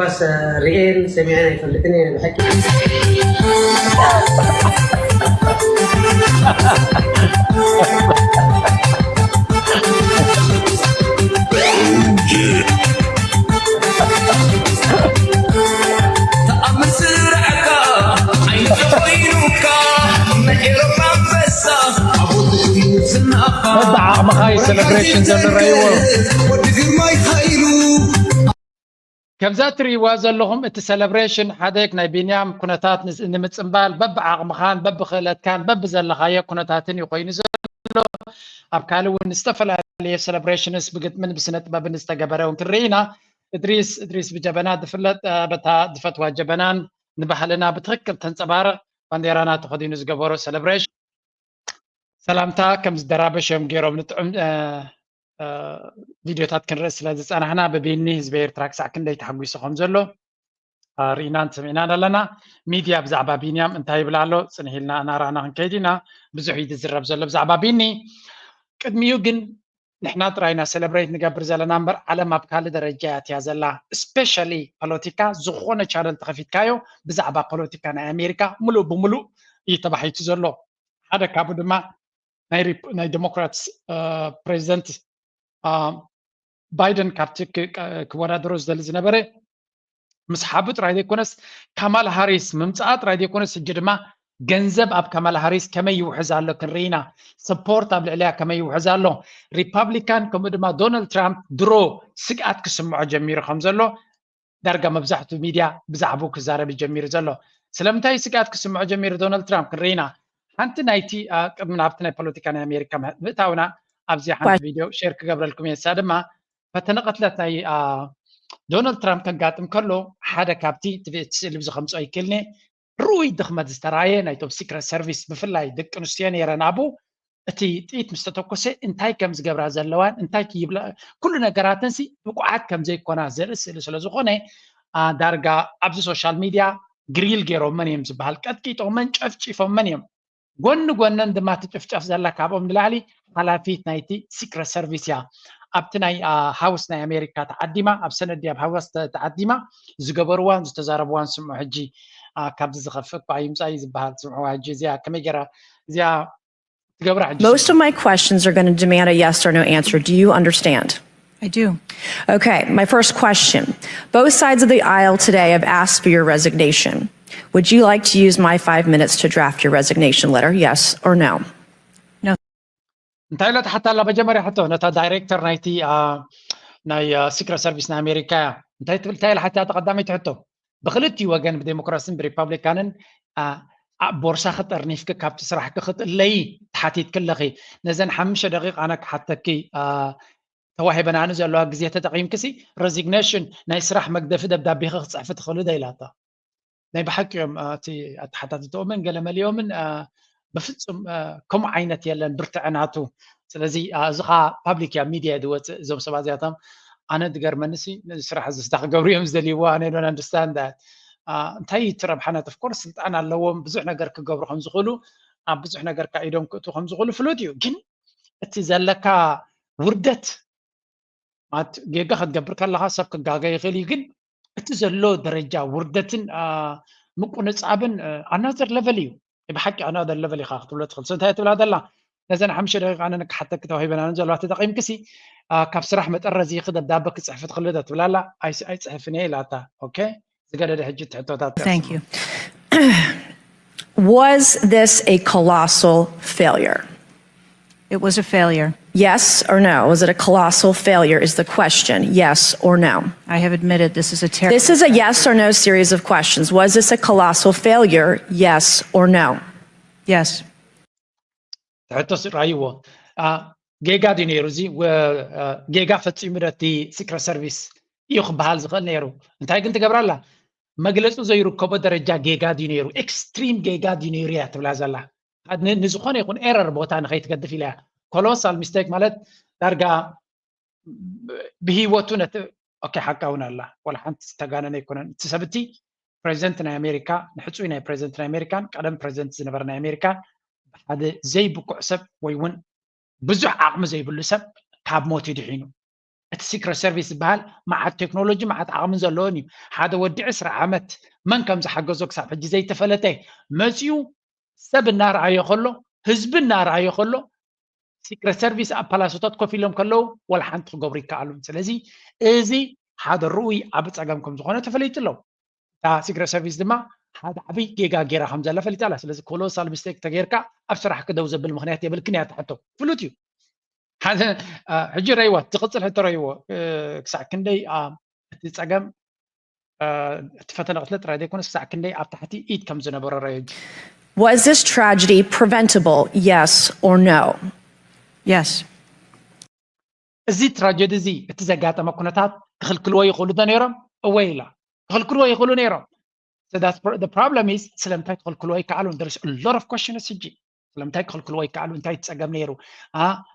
ኳስ ርኤን ሰሚዐን ኣይፈልጥን እየ ብሓቂ። ተኣምር ስራሕካ ዓይኒ ኮይኑካ ናይ ኤሮፓ ኣንበሳ ኣቦት ዝናኻ በብዓቕምኻ እዩ ሴሌብሬሽን ዘሎ ረይዎ። ወዲ ግርማይ ሃይሉ ከምዛ ትርእይዋ ዘለኹም እቲ ሴሌብሬሽን ሓደ ናይ ቢንያም ኩነታት ንምፅምባል በብዓቕምኻን በብኽእለትካን በብዘለኻዮ ኩነታትን እዩ ኮይኑ ዘሎ። ኣብ ካልእ እውን ዝተፈላለየ ሴሌብሬሽንስ ብግጥምን ብስነ ጥበብን ዝተገበረ እውን ክንርኢ ኢና። እድሪስ እድሪስ ብጀበና ዝፍለጥ በታ ዝፈትዋ ጀበናን ንባህልና ብትኽክል ተንፀባርቕ ባንዴራና ተኸዲኑ ዝገበሮ ሴሌብሬሽን ሰላምታ ከም ዝደራበሽ እዮም ገይሮም ንጥዑም ቪድዮታት ክንርኢ ስለ ዝፀናሕና ብቢኒ ህዝቢ ኤርትራ ክሳዕ ክንደይ ተሓጒሱ ከም ዘሎ ርኢናን ሰሚዕናን ኣለና። ሚድያ ብዛዕባ ቢንያም እንታይ ይብል ኣሎ ፅንሕ ኢልና እናረኣና ክንከይድ ኢና። ብዙሕ እዩ ዝዝረብ ዘሎ ብዛዕባ ቢኒ። ቅድሚኡ ግን ንሕና ጥራይ ኢና ሴሌብሬት ንገብር ዘለና እምበር ዓለም ኣብ ካልእ ደረጃ እያ እትያ ዘላ። ስፔሻሊ ፖለቲካ ዝኾነ ቻነል ተኸፊትካዮ ብዛዕባ ፖለቲካ ናይ ኣሜሪካ ሙሉእ ብሙሉእ እዩ ተባሒቱ ዘሎ። ሓደ ካብኡ ድማ ናይ ሪፕ- ናይ ዴሞክራትስ ፕሬዚደንት ባይደን ካብቲ ክ- ክ- ክወዳደሮ ዝደሊ ዝነበረ ምስሓቡ ጥራይ ዘይኮነስ ካማላ ሃሪስ ምምፃኣ ጥራይ ዘይኮነስ ሕጂ ድማ ገንዘብ ኣብ ካማላ ሃሪስ ከመይ ይውሕዝ ኣሎ ክንርኢ ኢና። ሰፖርት ኣብ ልዕሊያ ከመይ ይውሕዝ ኣሎ። ሪፓብሊካን ከምኡ ድማ ዶናልድ ትራምፕ ድሮ ስግኣት ክስምዖ ጀሚሩ ከም ዘሎ ዳርጋ መብዛሕትኡ ሚድያ ብዛዕባኡ ክዛረብ እዩ ጀሚሩ ዘሎ። ስለምንታይ ስግኣት ክስምዖ ጀሚሩ ዶናልድ ትራምፕ ክንርኢ ኢና። ሓንቲ ናይቲ ቅድሚ ናብቲ ናይ ፖለቲካ ናይ ኣሜሪካ ምእታውና ኣብዚ ሓንቲ ቪድዮ ሼር ክገብረልኩም እየ። ንሳ ድማ ፈተነ ቅትለት ናይ ዶናልድ ትራምፕ ከጋጥም ከሎ ሓደ ካብቲ እቲ ስእሊ ብዚ ከምፅኦ ይክእልኒ ርኡይ ድኽመት ዝተራየ ናይቶም ሲክረት ሰርቪስ ብፍላይ ደቂ ኣንስትዮ ነይረን ኣብኡ እቲ ጥይት ምስ ተተኮሰ እንታይ ከም ዝገብራ ዘለዋን እንታይ ክይብላ ኩሉ ነገራተንሲ ብቁዓት ከም ዘይኮና ዘርኢ ስእሊ ስለ ዝኾነ ዳርጋ ኣብዚ ሶሻል ሚድያ ግሪል ገይሮመን እዮም ዝበሃል ቀጥቂጦመን ጨፍጪፎመን እዮም። ጎኒ ጎነን ድማ ትጭፍጨፍ ዘላ ካብኦም ንላዕሊ ሓላፊት ናይቲ ሲክረት ሰርቪስ እያ። ኣብቲ ናይ ሃውስ ናይ ኣሜሪካ ተዓዲማ ኣብ ሰነዲ ኣብ ሃውስ ተዓዲማ ዝገበርዋን ዝተዛረብዋን ስምዑ ሕጂ። ካብዚ ዝኸፍእ እኳ ይምፃ እዩ ዝበሃል ስምዑዋ ሕጂ እዚኣ ከመይ ገይራ እዚኣ ትገብራ ሕጂ Most of my questions are going to demand a yes or no answer. Do you understand? I do. Okay, my first question. Both sides of the aisle today have asked for your resignation. Would you like to use my five minutes to draft your resignation letter? Yes or no? No. እንታይ ኢላ ትሓታ ኣላ መጀመርያ ሕቶ ነታ ዳይሬክተር ናይቲ ናይ ሲክረት ሰርቪስ ናይ ኣሜሪካ እያ እንታይ ትብል እንታይ ኢላ ሓታ ቀዳመይቲ ሕቶ ብክልቲኡ ወገን ብዴሞክራሲን ብሪፓብሊካንን ቦርሳኺ ጠርኒፍኪ ካብቲ ስራሕኪ ክትእለዪ ተሓቲትኪ ኣለኺ ነዘን ሓሙሽተ ደቂቃ ኣነ ክሓተኪ ተዋሂበናኒ ዘለዋ ግዜ ተጠቒምክሲ ረዚግነሽን ናይ ስራሕ መግደፊ ደብዳቤኺ ክትፅሕፊ ትኽእሊ ዶ ኢላታ ናይ ብሓቂ እዮም እቲ ኣተሓታትተኦምን ገለ መሊኦምን ብፍፁም ከምኡ ዓይነት የለን ብርትዐ ናቱ ስለዚ እዚ ከዓ ፓብሊክ ያ ሚድያ ድወፅእ እዞም ሰባት እዚኣቶም ኣነ ድገርመንሲ ነዚ ስራሕ እዚ ስታ ክገብሩ እዮም ዝደልይዎ ኣነ ዶን ኣንደርስታንድ እንታይ ትረብሓነት ኦፍኮርስ ስልጣን ኣለዎም ብዙሕ ነገር ክገብሩ ከም ዝኽእሉ ኣብ ብዙሕ ነገር ካ ኢዶም ክእቱ ከም ዝኽእሉ ፍሉጥ እዩ ግን እቲ ዘለካ ውርደት ማለት ጌጋ ክትገብር ከለካ ሰብ ክጋገ ይኽእል እዩ ግን እቲ ዘሎ ደረጃ ውርደትን ምቁንፃብን ኣናዘር ለቨል እዩ ብሓቂ ኣናዘር ለቨል ኢካ ክትብሎ ትኽእል እንታይ ትብላ ዘላ ነዘን ሓሙሽተ ደቂቃ ኣነ ንክሓተኪ ተዋሂበናኒ ዘለዋ ተጠቂምክሲ ካብ ስራሕ መጠረዚ ክደብዳበ ክፅሕፍ ትኽእል ዶ ትብላላ ኣይፅሕፍን እየ ኢላታ ኦኬ ዝገደደ ሕጂ ትሕቶታት Thank you. Was this a colossal failure? It was a failure. Yes or no? Was it a colossal failure? Is the question yes or no? I have admitted this is a terrible. This is a yes or no series of questions. Was this a colossal failure? Yes or no? Yes. ትሕቶ ስራይዎ ጌጋ ድዩ ነይሩ እዚ ጌጋ ፈፂሙ ዶ እቲ ሲክረት ሰርቪስ እዩ ክበሃል ዝኽእል ነይሩ እንታይ ግን ትገብራ ኣላ መግለፂ ዘይርከቦ ደረጃ ጌጋ ድዩ ነይሩ ኤክስትሪም ጌጋ ድዩ ነይሩ እያ ትብላ ዘላ ንዝኾነ ይኹን ኤረር ቦታ ንኸይትገድፍ ኢላ እያ ኮሎሳል ሚስቴክ ማለት ዳርጋ ብህይወቱ ነቲ ኦኬ ሓቃ እውን ኣላ ዋላ ሓንቲ ዝተጋነነ ኣይኮነን እቲ ሰብ እቲ ፕሬዚደንት ናይ ኣሜሪካ ንሕፁይ ናይ ፕሬዚደንት ናይ ኣሜሪካን ቀደም ፕሬዚደንት ዝነበረ ናይ ኣሜሪካን ብሓደ ዘይብቁዕ ሰብ ወይ እውን ብዙሕ ዓቕሚ ዘይብሉ ሰብ ካብ ሞት ይድሒኑ እቲ ሲክረት ሰርቪስ ዝበሃል መዓት ቴክኖሎጂ መዓት ዓቕምን ዘለዎን እዩ። ሓደ ወዲ ዕስራ ዓመት መን ከም ዝሓገዞ ክሳብ ሕጂ ዘይተፈለጠ መፂኡ ሰብ እናረኣዮ ከሎ፣ ህዝቢ እናረኣዮ ከሎ፣ ሲክረት ሰርቪስ ኣብ ፓላሶታት ኮፍ ኢሎም ከለዉ ዋላ ሓንቲ ክገብሩ ይከኣሉን። ስለዚ እዚ ሓደ ርኡይ ዓቢ ጸገም ከም ዝኾነ ተፈሊጡ ኣሎ። እታ ሲክረት ሰርቪስ ድማ ሓደ ዓቢ ጌጋ ጌራ ከም ዘላ ፈሊጣ ኣላ። ስለዚ ኮሎሳል ሚስቴክ ተጌርካ ኣብ ስራሕ ክደው ዘብል ምኽንያት የብልክን እያ ትሕቶ። ፍሉጥ እዩ። ሓደ ሕጂ ረይዋ ትቕጽል ሕቶ ረይዎ ክሳዕ ክንደይ እቲ ጸገም እቲ ፈተነ ቅትለት ጥራይ ዘይኮነስ ክሳዕ ክንደይ ኣብ ታሕቲ ኢድ ከም ዝነበረ ረዩ። Was this tragedy preventable? Yes or no? Yes. እዚ ትራጀዲ እዚ እቲ ዘጋጠመ ኩነታት ክኽልክልዎ ይኽእሉ ዶ ነይሮም? እወ ኢላ። ክኽልክልዎ ይኽእሉ ነይሮም። The problem is ስለምንታይ ክኽልክልዎ ይከኣሉ? There's a lot of questions ሕጂ። ስለምንታይ ክኽልክልዎ ይከኣሉ? እንታይ ጸገም ነይሩ?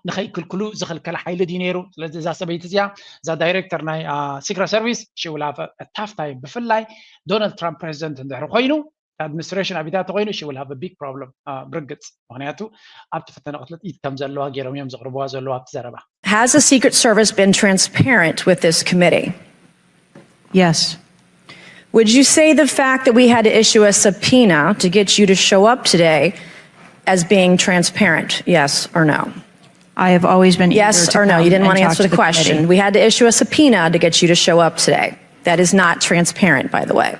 ንኸይክልክሉ ዝኸልከለ ሓይሊ ድዩ ነይሩ? ስለዚ እዛ ሰበይቲ እዚኣ እዛ ዳይሬክተር ናይ ሲክረት ሰርቪስ she will have a tough time። ብፍላይ ዶናልድ ትራምፕ ፕሬዚደንት እንድሕር ኮይኑ ኣድሚኒስትሬሽን ኣብ ኢዳ ተኮይኑ she will have a big problem ብርግጽ። ምክንያቱ ኣብቲ ፈተነ ቅትለት ኢድ ከም ዘለዋ ገይሮም እዮም ዘቕርብዋ ዘለዉ ኣብቲ ዘረባ። Has the Secret Service been transparent with this committee? Yes. Would you say the fact that we had to issue a subpoena to get you to show up today as being transparent? Yes or no? I have always been eager Yes to or no? come You didn't and want to talk answer to the the question. committee. We had to issue a subpoena to get you to show up today. That is not transparent, by the way.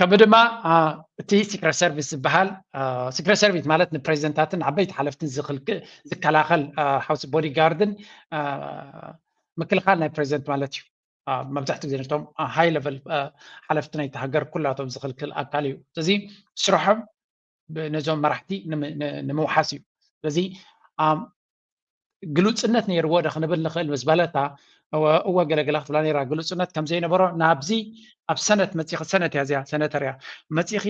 ከምኡ ድማ እቲ ሲክረት ሰርቪስ ዝበሃል ሲክረት ሰርቪስ ማለት ንፕሬዚደንታትን ዓበይቲ ሓለፍትን ዝኽልክ- ዝከላኸል ሓውሲ ቦዲጋርድን ምክልኻል ናይ ፕሬዚደንት ማለት እዩ። መብዛሕትኡ ግዜ ነቶም ሃይ ለቨል ሓለፍቲ ናይቲ ሃገር ኩላቶም ዝኽልክል ኣካል እዩ። ስለዚ ስርሖም ነዞም መራሕቲ ንምውሓስ እዩ። ስለዚ ግሉፅነት ነይርዎ ዶ ክንብል ንኽእል ምስ በለታ፣ እወ ገለገላ ክትብላ ነይራ። ግሉፅነት ከም ዘይነበሮ ናብዚ ኣብ ሰነት መፂኺ፣ ሰነት እያ እዚኣ፣ ሰነተር እያ መፂኺ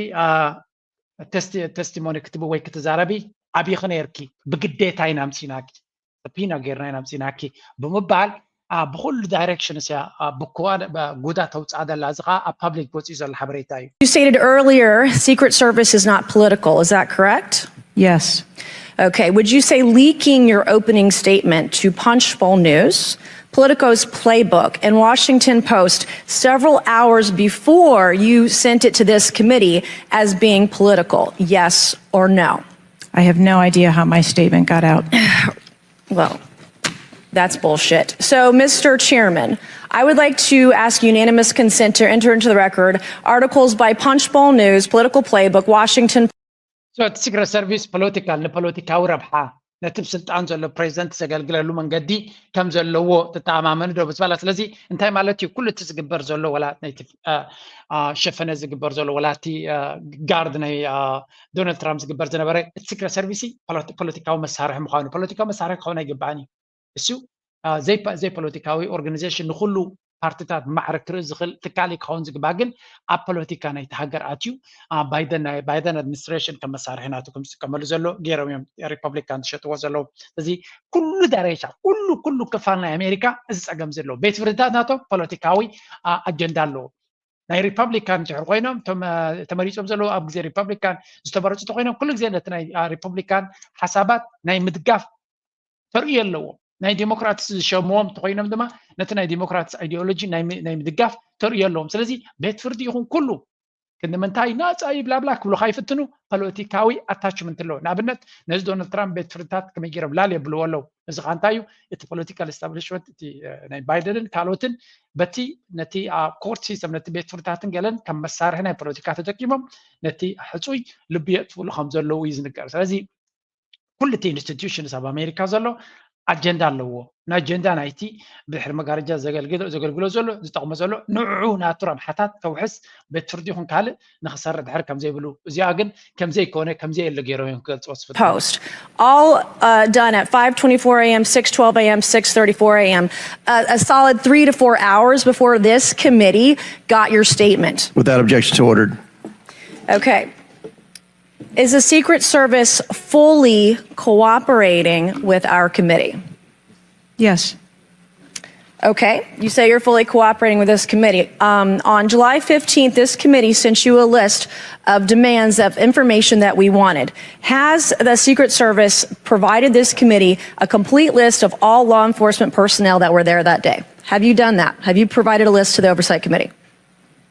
ተስቲሞኒ ክትብ ወይ ክትዛረቢ ኣብይኺ ነይርኪ፣ ብግዴታ ኢና ኣምፂናኪ፣ ሰፒና ጌርና ኢና ኣምፂናኪ ብምባል ብኩሉ ዳይሬክሽንስ እያ ብኩዋ ጉዳ ተውፅኣ ዘላ። እዚ ከዓ ኣብ ፓብሊክ ወፂኡ ዘሎ ሓበሬታ እዩ። You stated earlier Secret Service is not political. Is that correct? Yes. Okay. Would you say leaking your opening statement to Punchbowl News, Politico's Playbook, and Washington Post several hours before you sent it to this committee as being political? Yes or no? I have no idea how my statement got out. Well, that's bullshit. So, Mister Chairman, I would like to ask unanimous consent to enter into the record articles by Punchbowl News, Political Playbook, Washington. So እቲ ሲክረት ሰርቪስ ፖለቲካል ንፖለቲካዊ ረብሓ ነቲ ብስልጣን ዘሎ ፕሬዚደንት ዘገልግለሉ መንገዲ ከም ዘለዎ ትተኣማመኑ ዶ ምስ በላ። ስለዚ እንታይ ማለት እዩ? ኩሉ እቲ ዝግበር ዘሎ ወላ ናይቲ ሸፈነ ዝግበር ዘሎ ወላ እቲ ጋርድ ናይ ዶናልድ ትራምፕ ዝግበር ዝነበረ እቲ ሲክረት ሰርቪስ ፖለቲካዊ መሳርሒ ምኳኑ ፖለቲካዊ መሳርሒ ክኸውን ኣይግባእን እዩ። እሱ ዘይፖለቲካዊ ኦርጋኒዜሽን ንኩሉ ፓርቲታት ማዕረ ክርኢ ዝኽእል ትካል ክኸውን ዝግባእ ግን ኣብ ፖለቲካ ናይቲ ሃገር ኣትዩ ባይደን ኣድሚኒስትሬሽን ከም መሳርሒ ናቱ ከም ዝጥቀመሉ ዘሎ ገይሮም እዮም ሪፐብሊካን ዝሸጥዎ ዘለዉ። እዚ ኩሉ ደረጃ ኩሉ ኩሉ ክፋል ናይ ኣሜሪካ እዚ ፀገም ዘለዎ ቤት ፍርድታት ናቶም ፖለቲካዊ ኣጀንዳ ኣለዎ። ናይ ሪፐብሊካን ድሕር ኮይኖም ተመሪፆም ዘለዉ ኣብ ግዜ ሪፐብሊካን ዝተመረፁ ተኮይኖም ኩሉ ግዜ ነቲ ናይ ሪፐብሊካን ሓሳባት ናይ ምድጋፍ ተርእዮ ኣለዎም። ናይ ዲሞክራትስ ዝሸምዎም እንተኮይኖም ድማ ነቲ ናይ ዲሞክራትስ ኣይዲዮሎጂ ናይ ምድጋፍ ተርእዮ ኣለዎም። ስለዚ ቤት ፍርዲ ይኹን ኩሉ ክንዲ ምንታይ ናፃ እዩ ብላብላ ክብሉ ካይፍትኑ ፖለቲካዊ ኣታችመንት ኣለዎ። ንኣብነት ነዚ ዶናልድ ትራምፕ ቤት ፍርድታት ከመይ ገይሮም ላል የብልዎ ኣለዉ። እዚ ከዓ እንታይ እዩ? እቲ ፖለቲካል ኤስታብሊሽመንት እቲ ናይ ባይደንን ካልኦትን በቲ ነቲ ኮርት ሲስተም ነቲ ቤት ፍርድታትን ገለን ከም መሳርሒ ናይ ፖለቲካ ተጠቂሞም ነቲ ሕፁይ ልቢ የጥፍሉ ከም ዘለዉ እዩ ዝንገር። ስለዚ ኩሉ እቲ ኢንስቲትዩሽንስ ኣብ ኣሜሪካ ዘሎ ኣጀንዳ ኣለዎ። ንኣጀንዳ ናይቲ ብድሕሪ መጋረጃ ዘገልግሎ ዘሎ ዝጠቕሞ ዘሎ ንዕዑ ናቱ ረብሓታት ከውሕስ ቤት ፍርዲ ይኹን ካልእ ንክሰርሕ ድሕሪ ከም ዘይብሉ እዚኣ ግን ከም ዘይኮነ ከም ዘየለ ገይሮም እዮም ክገልፅዎ ዝፍትኑ። Post. All uh, done at five twenty-four a.m., six twelve a.m., six thirty-four a.m. Uh, a solid three to four hours before this committee got your statement. Without objection, so ordered. Okay. Is the Secret Service fully cooperating with our committee? Yes. Okay, you say you're fully cooperating with this committee. Um, on July fifteenth, this committee sent you a list of demands of information that we wanted. Has the Secret Service provided this committee a complete list of all law enforcement personnel that were there that day? Have you done that? Have you provided a list to the Oversight Committee?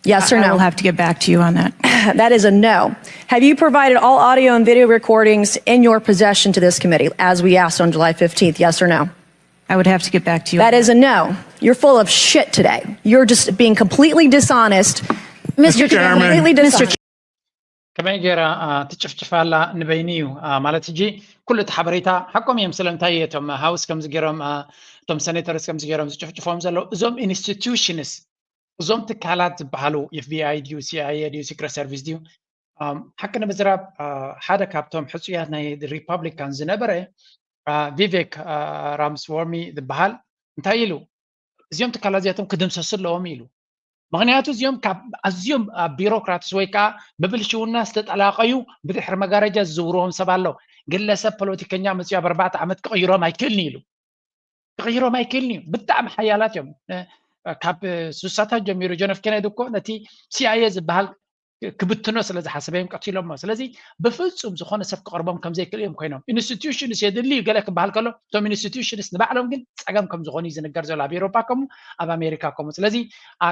Yes or I no? will have to get back to you on that. That is a no. Have you provided all audio and video recordings in your possession to this committee, as we asked on July fifteenth? Yes or no? I would have to get back to you. That is a no. You're full of shit today. You're just being completely dishonest. Mister Chairman. Completely dishonest. ከመይ ገይራ ትጭፍጭፍ ኣላ ንበይኒ እዩ ማለት ሕጂ ኩሉ እቲ ሓበሬታ ሓቆም እዮም። ስለምንታይ እቶም ሃውስ ከምዚ ገይሮም እቶም ሴኔተርስ ከምዚ ገይሮም ዝጭፍጭፎም ዘለዉ እዞም ኢንስቲቱሽንስ እዞም ትካላት ዝበሃሉ ኤፍቢኣይ ድዩ ሲኣይኤ ድዩ ሲክረት ሰርቪስ ድዩ? ሓቂ ንምዝራብ ሓደ ካብቶም ሕፁያት ናይ ሪፐብሊካን ዝነበረ ቪቬክ ራምስዎርሚ ዝበሃል እንታይ ኢሉ? እዚኦም ትካላት እዚኣቶም ክድምሰሱ ኣለዎም ኢሉ። ምክንያቱ እዚኦም ካብ ኣዝዮም ቢሮክራትስ ወይ ከዓ ብብልሽውና ዝተጠላቀዩ ብድሕሪ መጋረጃ ዝዝውርዎም ሰብ ኣሎ። ግለሰብ ፖለቲከኛ መፅዮ ኣብ ኣርባዕተ ዓመት ክቅይሮም ኣይክእልን ኢሉ። ክቅይሮም ኣይክእልን እዩ። ብጣዕሚ ሓያላት እዮም። ካብ ስሳታት ጀሚሩ ጆን ኤፍ ኬነዲ እኮ ነቲ ሲኣይኤ ዝበሃል ክብትኖ ስለ ዝሓሰበ እዮም ቀቲሎሞ። ስለዚ ብፍፁም ዝኾነ ሰብ ክቐርቦም ከም ዘይክእል እዮም ኮይኖም። ኢንስቲትዩሽንስ የድሊ እዩ ገለ ክበሃል ከሎ እቶም ኢንስቲትዩሽንስ ንባዕሎም ግን ፀገም ከም ዝኾኑ እዩ ዝንገር ዘሎ። ኣብ ኤሮፓ ከምኡ ኣብ ኣሜሪካ ከምኡ። ስለዚ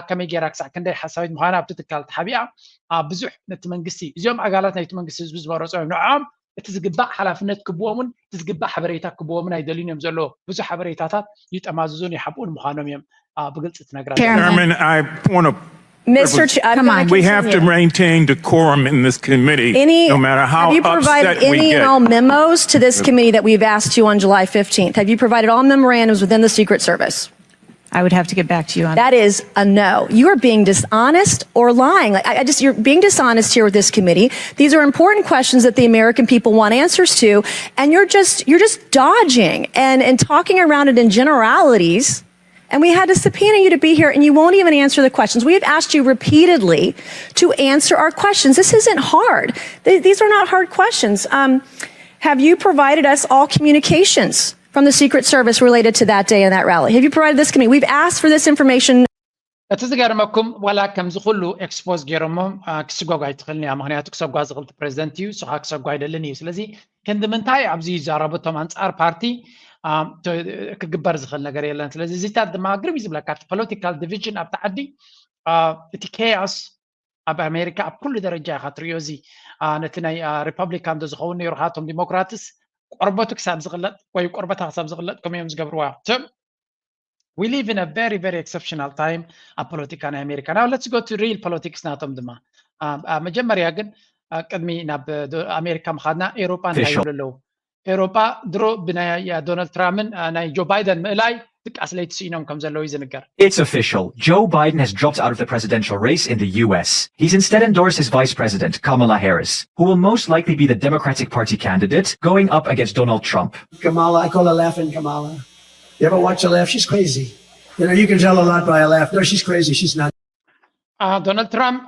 ከመይ ጌራ ክሳዕ ክንደይ ሓሳዊት ምዃና ኣብቲ ትካል ተሓቢኣ ብዙሕ ነቲ መንግስቲ እዚኦም ኣጋላት ናይቲ መንግስቲ ህዝቢ ዝመረፆ እዮም። ንዕኦም እቲ ዝግባእ ሓላፍነት ክብዎምን እቲ ዝግባእ ሓበሬታ ክብዎምን ኣይደልዩን እዮም ዘለዎ። ብዙሕ ሓበሬታታት ይጠማዝዙን ይሓብኡን ምዃኖም እዮም ብግልፂ ትነግራ። Chairman, I want to Mister Ch- I'm Come gonna on. We have to continue. maintain decorum in this committee, Any, no matter how have you provided upset we any get. and all memos to this committee that we've asked you on July fifteenth? Have you provided all memorandums within the Secret Service? I would have to get back to you on That is a no. You are being dishonest or lying. Like, I, I just, you're being dishonest here with this committee. These are important questions that the American people want answers to, and you're just, you're just dodging and, and talking around it in generalities. And we had to subpoena you to be here, and you won't even answer the questions. We have asked you repeatedly to answer our questions. This isn't hard. Th- these are not hard questions. Um, have you provided us all communications from the Secret Service related to that day and that rally? Have you provided this committee? We've asked for this information. እቲ ዝገርመኩም ዋላ ከምዚ ኩሉ ኤክስፖዝ ገይሮሞም ክስጓጓ ኣይትኽእልን እያ። ምክንያቱ ክሰጓ ዝኽእል ፕሬዚደንት እዩ፣ ንሱ ከዓ ክሰጓ ኣይደልን እዩ። ስለዚ ክንዲ ምንታይ ኣብዚ ይዛረቡ እቶም ኣንፃር ፓርቲ ክግበር ዝኽእል ነገር የለን። ስለዚ እዚታት ድማ ግርም እዩ ዝብለካ። እቲ ፖለቲካል ዲቪዥን ኣብቲ ዓዲ እቲ ኬያስ ኣብ ኣሜሪካ ኣብ ኩሉ ደረጃ ኢካ ትሪኦ። እዚ ነቲ ናይ ሪፐብሊካን ዶ ዝኸውን ነይሩ፣ ካቶም ዲሞክራትስ ቆርበቱ ክሳብ ዝቕለጥ ወይ ቆርበታ ክሳብ ዝቕለጥ ከም እዮም ዝገብርዋ። So we live in a very very exceptional time ኣብ ፖለቲካ ናይ ኣሜሪካ። Now let's go to real politics ናቶም ድማ። መጀመርያ ግን ቅድሚ ናብ ኣሜሪካ ምኻድና ኤሮጳ እንታይ ይብሉ ኣለዉ? ኤሮጳ ድሮ ብናይ ዶናልድ ትራምፕን ናይ ጆ ባይደን ምእላይ ድቃስ ለይቲ ስኢኖም ከም ዘለዉ እዩ ዝንገር። It's official. Joe Biden has dropped out of the presidential race in the U S. He's instead endorsed his vice president, Kamala Harris, who will most likely be the Democratic Party candidate going up against Donald Trump. Kamala, I call her Laughing Kamala. You ever watch her laugh? She's crazy. You know, you can tell a lot by her laugh. No, she's crazy. She's not. ዶናልድ ትራምፕ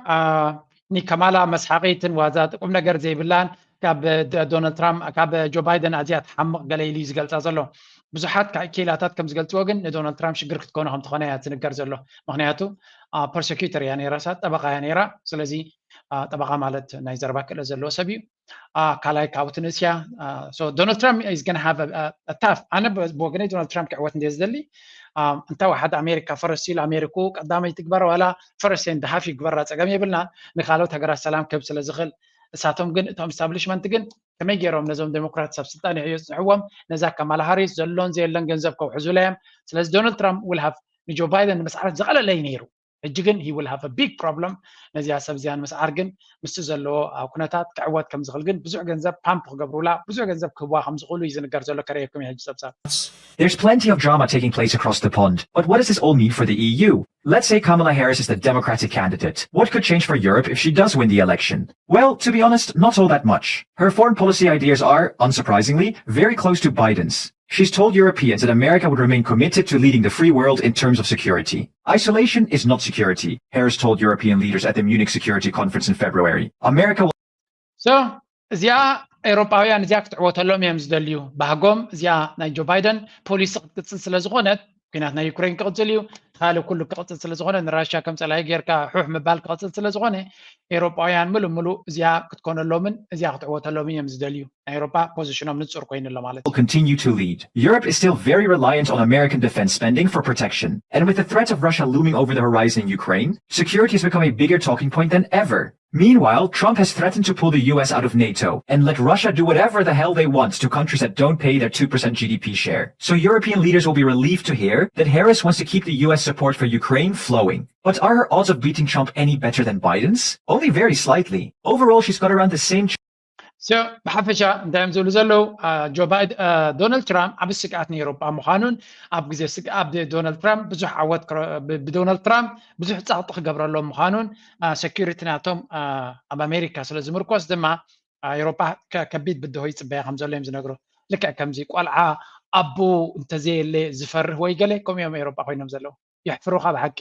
ንካማላ መስሓቂትን ዋዛ ቁም ነገር ዘይብላን ካብ ዶናልድ ትራምፕ ካብ ጆ ባይደን ኣዝያ ትሓምቕ ገለ ኢሉ እዩ ዝገልፃ ዘሎ። ብዙሓት ክኢላታት ከም ዝገልፅዎ ግን ንዶናልድ ትራምፕ ሽግር ክትኮኖ ከም ትኾነ እያ ትንገር ዘሎ። ምክንያቱ ፐርሰኪተር እያ ነይራ፣ እሳ ጠበቃ እያ ነይራ። ስለዚ ጠበቃ ማለት ናይ ዘረባ ክእለት ዘለዎ ሰብ እዩ። ካልኣይ ካብኡ ትንእስ እያ። ዶናልድ ትራምፕ is gonna have a tough። ኣነ ብወገነይ ዶናልድ ትራምፕ ክዕወት እንደ ዝደሊ እንተ ሓደ ኣሜሪካ ፈረስ ኢሉ ኣሜሪኩ ቀዳመይ ትግበር ዋላ ፈረስ and half ይግበራ ፀገም የብልና። ንካልኦት ሃገራት ሰላም ክህብ ስለ ዝኽእል እሳቶም ግን እቶም ኢስታብሊሽመንት ግን ከመይ ገይሮም ነዞም ዴሞክራት ሳብ ስልጣን የጽንዕዎም? ነዛ ካማላ ሃሪስ ዘሎን ዘየለን ገንዘብ ከውሕዙላ እዮም። ስለዚ ዶናልድ ትራምፕ will have ንጆ ባይደን ንምስዓር ዘቐለለ እዩ ነይሩ። ሕጂ ግን he will have a big problem። ነዚኣ ሰብ እዚኣ ንምስዓር ግን ምስቲ ዘለዎ ኩነታት ክዕወት ከም ዝኽእል ግን ብዙሕ ገንዘብ ፓምፕ ክገብሩላ ብዙሕ ገንዘብ ክህብዋ ከም ዝኽእሉ እዩ ዝንገር ዘሎ። ከርእየኩም ሕጂ ጸብጻብ። There's plenty of drama taking place across the pond, but what does this all mean for the E U? Let's say Kamala Harris is the Democratic candidate. What could change for Europe if she does win the election? Well, to be honest, not all that much. Her foreign policy ideas are, unsurprisingly, very close to Biden's. She's told Europeans that America would remain committed to leading the free world in terms of security. Isolation is not security, Harris told European leaders at the Munich Security Conference in February. America will So እዚኣ ኤውሮጳውያን እዚኣ ክትዕወተሎም እዮም ዝደልዩ። ባህጎም እዚኣ ናይ ጆ ባይደን ፖሊሲ ክትቅፅል ስለ ዝኾነት ኩናት ናይ ዩክሬን ክቕፅል እዩ። ካልእ ኩሉ ክቕፅል ስለ ዝኾነ ንራሽያ ከም ፀላኢ ጌርካ ሑሕ ምባል ክቕፅል ስለ ዝኾነ ኤውሮጳውያን ምሉእ ምሉእ እዚኣ ክትኮነሎምን እዚኣ ክትዕወተሎምን እዮም ዝደልዩ። ናይ ኤውሮጳ ፖዚሽኖም ንፁር ኮይኑ ኣሎ ማለት እዩ። Continue to lead. Europe is still very reliant on American defense spending for protection. And with the threat of Russia looming over the horizon in Ukraine, security has become a bigger talking point than ever. Meanwhile, Trump has threatened to pull the U S out of NATO and let Russia do whatever the hell they want to countries that don't pay their two percent G D P share. So European leaders will be relieved to hear that Harris wants to keep the U S support for Ukraine flowing. But are her odds of beating Trump any better than Biden's? Only very slightly. Overall, she's got around the same so ብሓፈሻ እንታይ እዮም ዝብሉ ዘለዉ? ጆ ባይደን፣ ዶናልድ ትራምፕ ዓብ ስግኣት ንኤውሮጳ ምዃኑን ኣብ ግዜ ስግኣት ዶናልድ ትራምፕ ብዙሕ ዓወት ብዶናልድ ትራምፕ ብዙሕ ጸቕጢ ክገብረሎም ምዃኑን ሰኪሪቲ ናቶም ኣብ ኣሜሪካ ስለ ዝምርኮስ ድማ ኤውሮጳ ከቢድ ብድሆ ይጽበያ ከም ዘሎ እዮም ዝነግሩ። ልክዕ ከምዚ ቆልዓ ኣቦ እንተዘየለ ዝፈርህ ወይ ገለ ከምኡ እዮም ኤውሮጳ ኮይኖም ዘለዉ። የሕፍሩኻ ብሓቂ፣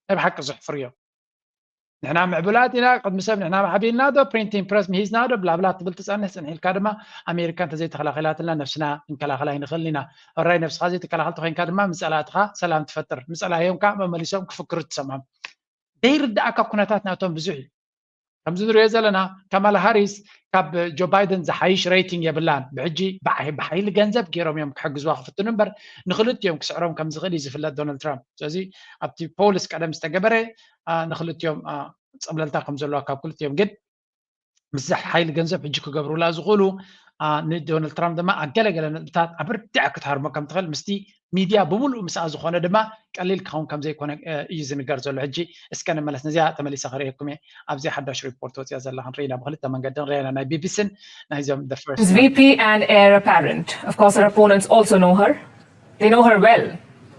ናይ ብሓቂ ዘሕፍሩ እዮም። ንሕና ምዕቡላት ኢና፣ ቅድሚ ሰብ ንሕና ማዕቢልና ዶ፣ ፕሪንቲንግ ፕረስ ምሂዝና ዶ፣ ብላብላ ትብል ትጸንሕ፣ ጽንሕ ኢልካ ድማ ኣሜሪካ እንተዘይተኸላኺላትና ነብስና ክንከላኸል ኣይንኽእልን ኢና። ሕራይ ነብስኻ ዘይትከላኸል ተኾይንካ ድማ ምስ ጸላእትኻ ሰላም ትፈጥር፣ ንጸላእዮም ከዓ መመሊሶም ክፍክሩ ትሰምዖም። ዘይርድኣካ ኩነታት ናቶም ብዙሕ እዩ። ከምዚ ንሪኦ ዘለና ካማላ ሃሪስ ካብ ጆ ባይደን ዝሓይሽ ሬቲንግ የብላን። ብሕጂ ብሓይሊ ገንዘብ ገይሮም እዮም ክሕግዝዋ ክፍትኑ እምበር ንክልቲኦም ክስዕሮም ከም ዝኽእል እዩ ዝፍለጥ ዶናልድ ትራምፕ። ስለዚ ኣብቲ ፖልስ ቀደም ዝተገበረ ንክልቲኦም ፀብለልታ ከም ዘለዋ ካብ ክልቲኦም ግን ምስ ሓይሊ ገንዘብ ሕጂ ክገብሩላ ዝኽእሉ ንዶናልድ ትራምፕ ድማ ኣብ ገለገለ ነጥብታት ኣብ ርድዓ ክትሃርሞ ከም ትኽእል ምስቲ ሚድያ ብምሉእ ምስኣ ዝኾነ ድማ ቀሊል ክኸውን ከም ዘይኮነ እዩ ዝንገር ዘሎ። ሕጂ እስከ ንመለስ፣ ነዚኣ ተመሊሰ ከርእየኩም እየ። ኣብዚ ሓዳሽ ሪፖርት ወፅያ ዘላ ክንርኢ ኢና። ብክልተ መንገዲ ንሪኣና፣ ናይ ቢቢሲን ናይዞም the first VP and heir apparent. Of course, her opponents also know her. They know her well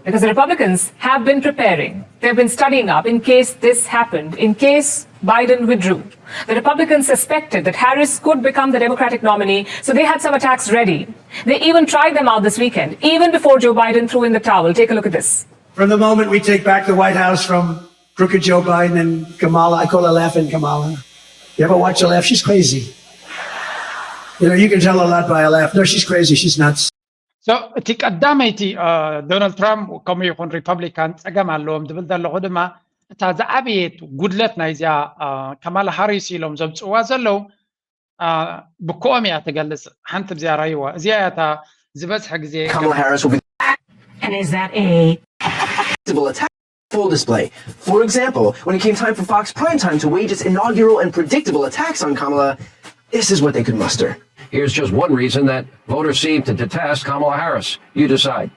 because the Republicans have been preparing. They've been studying up in case this happened, in case Biden withdrew. The Republicans suspected that Harris could become the Democratic nominee, so they had some attacks ready. They even tried them out this weekend, even before Joe Biden threw in the towel. Take a look at this. From the moment we take back the White House from crooked Joe Biden and Kamala, I call her Laughing Kamala. You ever watch her laugh? She's crazy. You know, you can tell a lot by her laugh. No, she's crazy. She's nuts. So እቲ ቀዳመይቲ ዶናልድ ትራምፕ ከምኡ ይኹን ሪፐብሊካን ፀገም ኣለዎም ዝብል ዘለኹ ድማ እታ ዝዓበየት ጉድለት ናይዚኣ ካማላ ሃሪስ ኢሎም ዘምፅዋ ዘለዉ ብክኦም እያ ትገልፅ። ሓንቲ ብዚኣ ራይዋ እዚኣ እያ እታ ዝበዝሐ ግዜ Kamala Harris will be And is that a full display. For example, when it came time for Fox Prime Time to wage its inaugural and predictable attacks on Kamala, this is what they could muster. Here's just one reason that voters seem to detest Kamala Harris. You decide.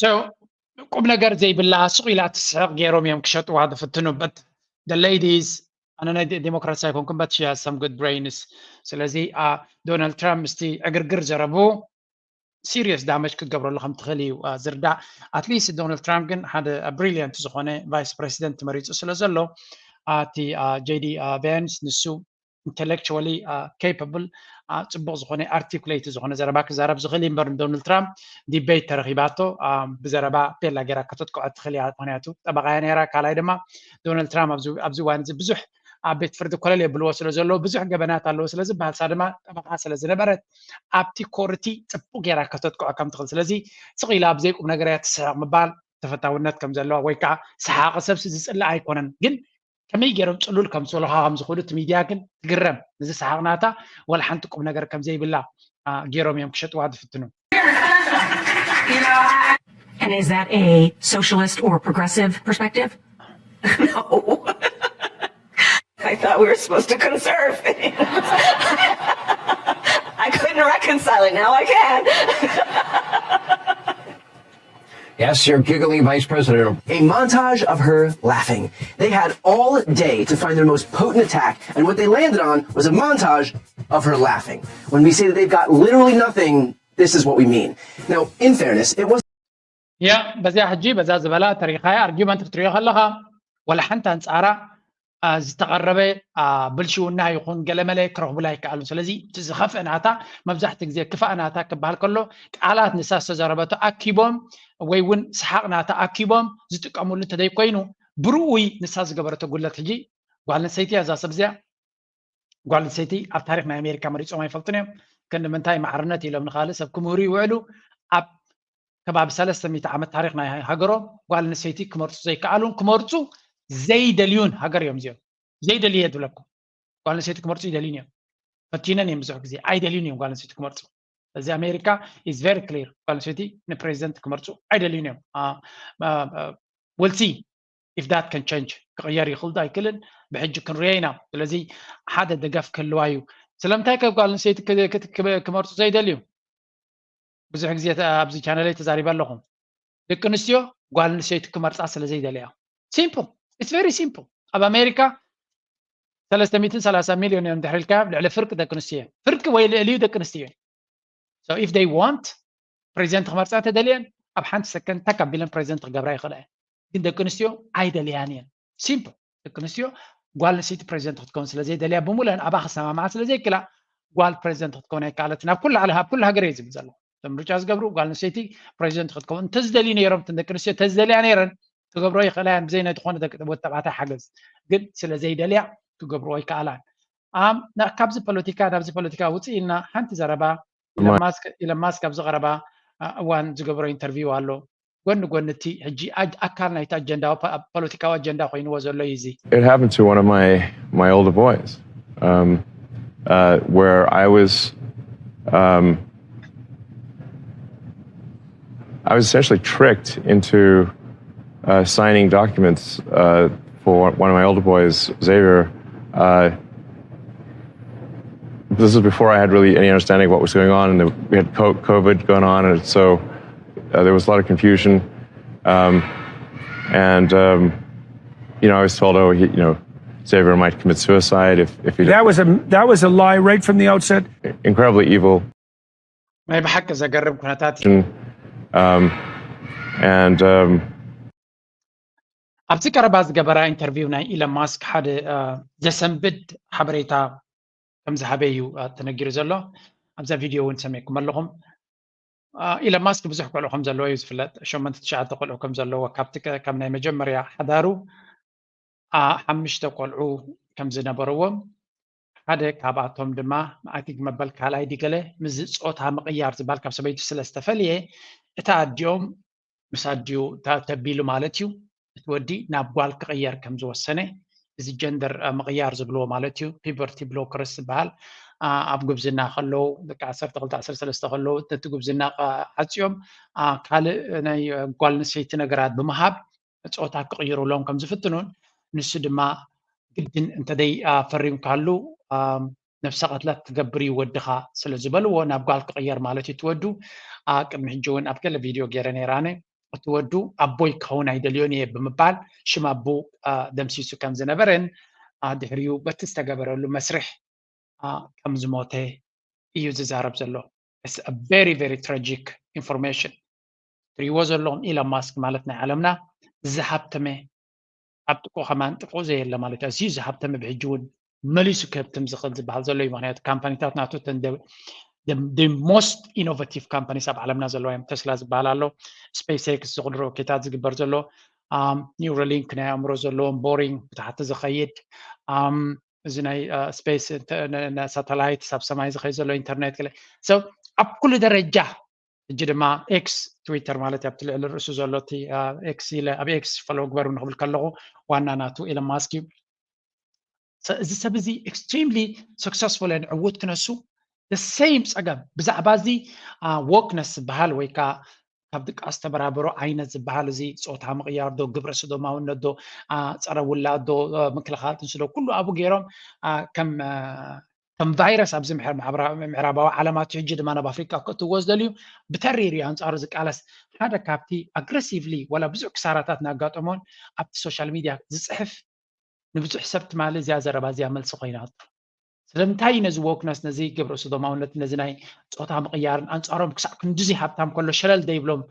So ቁም ነገር ዘይብላ ስቕ ኢላ ትስሕቕ ገይሮም እዮም ክሸጥዋ ዝፍትኑ። But the ladies፣ ኣነ ናይ ዴሞክራሲ ኣይኮንኩም፣ but she has some good brains። ስለዚ ዶናልድ ትራምፕ ምስቲ ዕግርግር ዘረቡ serious damage ክትገብረሉ ከም ትኽእል እዩ ዝርዳእ። At least ዶናልድ ትራምፕ ግን ሓደ brilliant ዝኾነ ቫይስ ፕሬዚደንት መሪፁ ስለ ዘሎ እቲ ጄዲ ቫንስ ንሱ intellectually capable፣ ፅቡቕ ዝኾነ ኣርቲኩሌት ዝኾነ ዘረባ ክዛረብ ዝኽእል እዩ። እምበር ዶናልድ ትራምፕ ዲቤት ተረኺባቶ ብዘረባ ቤላ ገይራ ከተጥቅዖ ትኽእል እያ። ምክንያቱ ጠበቓ እያ ነይራ። ካልኣይ ድማ ዶናልድ ትራምፕ ኣብዚ እዋን እዚ ብዙሕ ኣብ ቤት ፍርዲ ኮለል የብልዎ ስለ ዘለዉ ብዙሕ ገበናት ኣለዎ ስለ ዝበሃል፣ ንሳ ድማ ጠበቓ ስለ ዝነበረት ኣብቲ ኮርቲ ፅቡቕ ገይራ ከተጥቅዖ ከም ትኽእል። ስለዚ ስቕ ኢላ ብዘይ ቁም ነገር እያ ትስሕቕ ምባል ተፈታውነት ከም ዘለዋ ወይ ከዓ ሰሓቒ ሰብሲ ዝፅላእ ኣይኮነን፣ ግን ከመይ ገይሮም ፅሉል ከምፅሉኻ ከምዝኽእሉ እቲ ሚድያ ግን ትግረም። ንዝሰሓቕ ናታ ዋላ ሓንቲ ቁም ነገር ከምዘይብላ ገይሮም እዮም ክሸጥዋ ዝፍትኑ። And is that a socialist or progressive perspective? No. I thought we were supposed to conserve things. I couldn't reconcile it. Now I can. Yes, your giggling vice president. A montage of her laughing. They had all day to find their most potent attack, and what they landed on was a montage of her laughing. When we say that they've got literally nothing, this is what we mean. Now, in fairness, it was ያ በዚያ ሕጂ በዛ ዝበላ ተሪኻያ ኣርጊመንት ክትሪኦ ከለኻ ዋላ ሓንቲ ኣንፃራ ዝተቐረበ ብልሽውና ይኹን ገለመለ ክረኽቡላ ኣይከኣሉን። ስለዚ እቲ ዝኸፍአ ናታ፣ መብዛሕትኡ ግዜ ክፋእ ናታ ክበሃል ከሎ ቃላት ንሳ ዝተዘረበቶ ኣኪቦም ወይ እውን ሰሓቕ ናታ ኣኪቦም ዝጥቀምሉ እንተዘይኮይኑ ብርኡይ ንሳ ዝገበረቶ ጉለት ሕጂ ጓል ኣንስተይቲ እያ እዛ ሰብ እዚኣ። ጓል ኣንስተይቲ ኣብ ታሪክ ናይ ኣሜሪካ መሪፆም ኣይፈልጡን እዮም። ክንዲ ምንታይ ማዕርነት ኢሎም ንካልእ ሰብ ክምህሩ ይውዕሉ። ኣብ ከባቢ ሰለስተ ሚእቲ ዓመት ታሪክ ናይ ሃገሮም ጓል ኣንስተይቲ ክመርፁ ዘይከኣሉን ክመርፁ ዘይደልዩን ሃገር እዮም እዚኦም። ዘይደልዩ እየ ዝብለኩም። ጓል ኣንስተይቲ ክመርፁ ይደልዩን እዮም። ፈቲነን እዮም ብዙሕ ግዜ ኣይደልዩን እዮም ጓል ኣንስተይቲ ክመርፁ። እዚ ኣሜሪካ is very clear። ጓል ኣንስተይቲ ንፕሬዚደንት ክመርፁ ኣይደልዩን እዮም። We'll see if that can change። ክቕየር ይኽእል ዶ ኣይክእልን ብሕጂ ክንሪኦ ኢና። ስለዚ ሓደ ደገፍ ክህልዋ እዩ። ስለምንታይ ከ ጓል ኣንስተይቲ ክመርፁ ዘይደልዩ? ብዙሕ ግዜ ኣብዚ ቻነለይ ተዛሪበ ኣለኹ። ደቂ ኣንስትዮ ጓል ኣንስተይቲ ክመርፃ ስለ ዘይደልያ። Simple. It's very simple። ኣብ ኣሜሪካ ሰለስተ ሚእትን ሰላሳ ሚልዮን እዮም ድሕሪ ኢልካ ልዕሊ ፍርቂ ደቂ ኣንስትዮ እዮም። ፍርቂ ወይ ልዕሊኡ ደቂ ኣንስትዮ እዮም። So if they want ፕሬዚደንት ክመርፃ ተደልየን ኣብ ሓንቲ ሰከንድ ተቀቢለን ፕሬዚደንት ክገብራ ይኽእላ እየን። ግን ደቂ ኣንስትዮ ኣይደልያን እየን። Simple። ደቂ ኣንስትዮ ጓል ኣንስተይቲ ፕሬዚደንት ክትከውን ስለ ዘይደልያ ብምሉአን ኣብኣ ክሰማምዓ ስለ ዘይክላ ጓል ፕሬዚደንት ክትከውን ኣይከኣለትን። ኣብ ኩሉ ዓለም ኣብ ኩሉ ሃገር እየ ዝብል ዘለኹ። እቶም ምርጫ ዝገብሩ ጓል ኣንስተይቲ ፕሬዚደንት ክትከውን እንተዝደልዩ ነይሮም እተን ደቂ ኣንስትዮ እንተዝደልያ ነይረን ክገብሮ ይኽእላ እየን ብዘይ ናይ ዝኾነ ወዲ ተባዕታይ ሓገዝ። ግን ስለ ዘይደልያ ክገብርኦ ኣይከኣላን። ካብዚ ፖለቲካ ናብዚ ፖለቲካ ውፅእ ኢልና ሓንቲ ዘረባ ኢለን ማስክ ኣብዚ ቀረባ እዋን ዝገበሮ ኢንተርቪው ኣሎ። ጎኒ ጎኒ እቲ ሕጂ ኣካል ናይቲ ኣጀንዳ ፖለቲካዊ ኣጀንዳ ኮይንዎ ዘሎ እዩ እዚ። It happened to one of my my older boys, um, uh, where I was um, I was essentially tricked into uh, signing documents uh, for one of my older boys, Xavier. Uh, this was before I had really any understanding of what was going on, and we had COVID going on, and so uh, there was a lot of confusion. Um, and um, you know, I was told, oh, he, you know, Xavier might commit suicide if, if he. That was a that was a lie right from the outset. Incredibly evil. ናይ ብሓቂ ዘገርም ኩነታት እዩ። Um, and um, ኣብዚ ቀረባ ዝገበራ ኢንተርቪው ናይ ኢለን ማስክ ሓደ ዘሰንብድ ሓበሬታ ከም ዝሃበ እዩ ተነጊሩ ዘሎ። ኣብዛ ቪድዮ እውን ሰሚዕኩም ኣለኹም። ኢለን ማስክ ብዙሕ ቆልዑ ከም ዘለዎ እዩ ዝፍለጥ። ሸሞንተ ትሽዓተ ቆልዑ ከም ዘለዎ ካብቲ ከም ናይ መጀመርያ ሓዳሩ ሓሙሽተ ቆልዑ ከም ዝነበርዎም ሓደ ካብኣቶም ድማ I think መበል ካልኣይ ድዩ ገለ ምስዚ ፆታ ምቕያር ዝበሃል ካብ ሰበይቱ ስለ ዝተፈልየ እታ ኣዲኦም ምስ ኣዲኡ ተቢሉ ማለት እዩ እቲ ወዲ ናብ ጓል ክቕየር ከም ዝወሰነ እዚ ጀንደር ምቕያር ዝብልዎ ማለት እዩ puberty blockers ዝበሃል ኣብ ጉብዝና ከለዉ ደቂ ዓሰርተ ክልተ ዓሰርተ ሰለስተ ከለዉ ነቲ ጉብዝና ዓፅዮም ካልእ ናይ ጓል ኣንስተይቲ ነገራት ብምሃብ ፆታ ክቕይሩሎም ከም ዝፍትኑን ንሱ ድማ ግድን እንተደይ ፈሪምካሉ ነብሰ ቀትለት ትገብር እዩ ወድኻ ስለ ዝበልዎ ናብ ጓል ክቕየር ማለት እዩ ትወዱ ቅድሚ ሕጂ እውን ኣብ ገለ ቪድዮ ገይረ ነይራነ እቲ ወዱ ኣቦይ ክኸውን ኣይደልዮን እየ ብምባል ሽም ኣቡ ደምሲሱ ከም ዝነበረን ድሕሪኡ በቲ ዝተገበረሉ መስርሕ ከም ዝሞተ እዩ ዝዛረብ ዘሎ። It's a very very tragic information። ትሪእዎ ዘለኹም ኢለን ማስክ ማለት ናይ ዓለምና ዝሃብተመ ኣብ ጥቁ ከማን ጥቁ ዘየለ ማለት እዩ። ኣዝዩ ዝሃብተመ ብሕጂ እውን መሊሱ ከብትም ዝኽእል ዝበሃል ዘሎ እዩ። ምክንያቱ ካምፓኒታት ናቱ the most innovative companies ኣብ ዓለምና ዘለዋ እዮም። ተስላ ዝበሃል ኣሎ፣ ስፔስ ኤክስ ዝኽሉ ሮኬታት ዝግበር ዘሎ፣ ኒውራሊንክ ናይ ኣእምሮ ዘለዎም ቦሪንግ ብታሕቲ ዝኸይድ እዚ ናይ ስፔስ ሳተላይት ኣብ ሰማይ ዝኸይድ ዘሎ ኢንተርኔት ገለ ሰብ ኣብ ኩሉ ደረጃ ሕጂ ድማ ኤክስ ትዊተር ማለት ኣብቲ ልዕሊ ርእሱ ዘሎ እቲ ኤክስ ኢለ ኣብ ኤክስ ፈለዎ ግበሩ ንክብል ከለኹ ዋና ናቱ ኢለን ማስክ እዩ። እዚ ሰብ እዚ extremely successful and ዕዉት ክነሱ the same ፀገም ብዛዕባ እዚ wokeness ዝበሃል ወይ ከዓ ካብ ድቃስ ተበራበሮ ዓይነት ዝበሃል እዚ ፆታ ምቕያር ዶ ግብረ ሰዶማውነት ዶ ፀረ ውላድ ዶ ምክልኻል ጥንሲ ዶ ኩሉ ኣብኡ ገይሮም ከም ከም ቫይረስ ኣብዚ ምዕራባዊ ዓለማት ሕጂ ድማ ናብ ኣፍሪቃ ክእትዎ ዝደልዩ ብተሪር እዩ ኣንፃሩ ዝቃለስ ሓደ ካብቲ aggressively ዋላ ብዙሕ ክሳራታት እናጋጠሞን ኣብቲ ሶሻል ሚድያ ዝፅሕፍ ንብዙሕ ሰብ ትማሊ እዚኣ ዘረባ እዚኣ መልሲ ኮይናቶ ስለምንታይ ነዚ wokeness ነዚ ግብረ ሰዶማውነት ነዚ ናይ ፆታ ምቕያርን ኣንፃሮም ክሳዕ ክንድዚ ሃብታም ከሎ ሸለል ዘይብሎም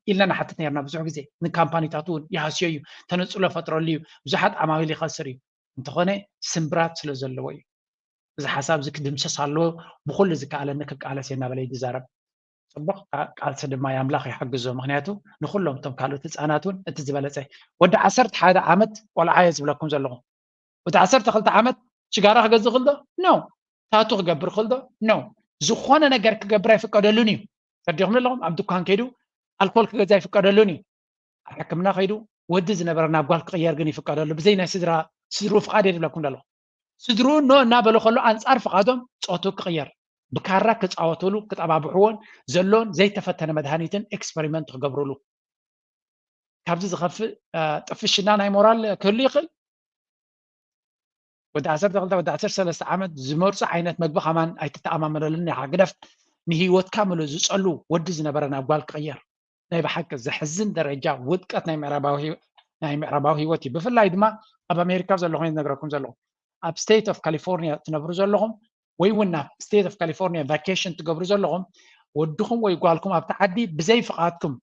ኢልና ንሓትት ነርና ብዙሕ ግዜ ንካምፓኒታት እውን ይሃስዮ እዩ ተነፅሎ ፈጥረሉ እዩ ብዙሓት ዓማዊል ይኸስር እዩ እንተኾነ ስምብራት ስለ ዘለዎ እዩ እዚ ሓሳብ እዚ ክድምሰስ ኣለዎ ብኩሉ ዝከኣለኒ ክቃለስ እየ እናበለ ይዛረብ ፅቡቕ ቃልሲ ድማ ኣምላኽ ይሓግዞ። ምክንያቱ ንኩሎም እቶም ካልኦት ህፃናት እውን እቲ ዝበለፀ፣ ወዲ ዓሰርተ ሓደ ዓመት ቆልዓ እየ ዝብለኩም ዘለኹ። ወዲ ዓሰርተ ክልተ ዓመት ሽጋራ ክገዝእ ክእል ዶ? ኖ። ታቱ ክገብር ክእል ዶ? ኖ። ዝኾነ ነገር ክገብር ኣይፍቀደሉን እዩ። ተረዲኹም ኣለኹም? ኣብ ድኳን ከይዱ ኣልኮል ክገዛ ኣይፍቀደሉን እዩ። ኣብ ሕክምና ከይዱ ወዲ ዝነበረ ናብ ጓል ክቕየር ግን ይፍቀደሉ። ብዘይ ናይ ስድራ፣ ስድሩ ፍቓድ እየ ዝብለኩም ዘለኹ። ስድሩ ኖ እናበለ ከሎ ኣንጻር ፍቓዶም ጾቱ ክቕየር፣ ብካራ ክጻወትሉ ክጠባብሕዎን ዘሎን ዘይተፈተነ መድሃኒትን ኤክስፐሪመንት ክገብርሉ። ካብዚ ዝኸፍእ ጥፍሽና ናይ ሞራል ክህሉ ይኽእል? ወዲ ዓሰርተ ክልተ ወዲ ዓሰርተ ሰለስተ ዓመት ዝመርጾ ዓይነት መግቢ ከማን ኣይትተኣማመነሉን ኢኻ። ግደፍ ንህይወትካ ምሉ ዝጸሉ ወዲ ዝነበረ ናብ ጓል ክቕየር። ናይ ብሓቂ ዘሕዝን ደረጃ ውድቀት ናይ ምዕራባዊ ናይ ምዕራባዊ ህይወት እዩ። ብፍላይ ድማ ኣብ ኣሜሪካ ዘለኹም ዝነግረኩም ዘለኹ ኣብ state of California ትነብሩ ዘለኹም ወይ እውን ናብ state of California vacation ትገብሩ ዘለኹም ወድኹም ወይ ጓልኩም ኣብቲ ዓዲ ብዘይ ፍቓድኩም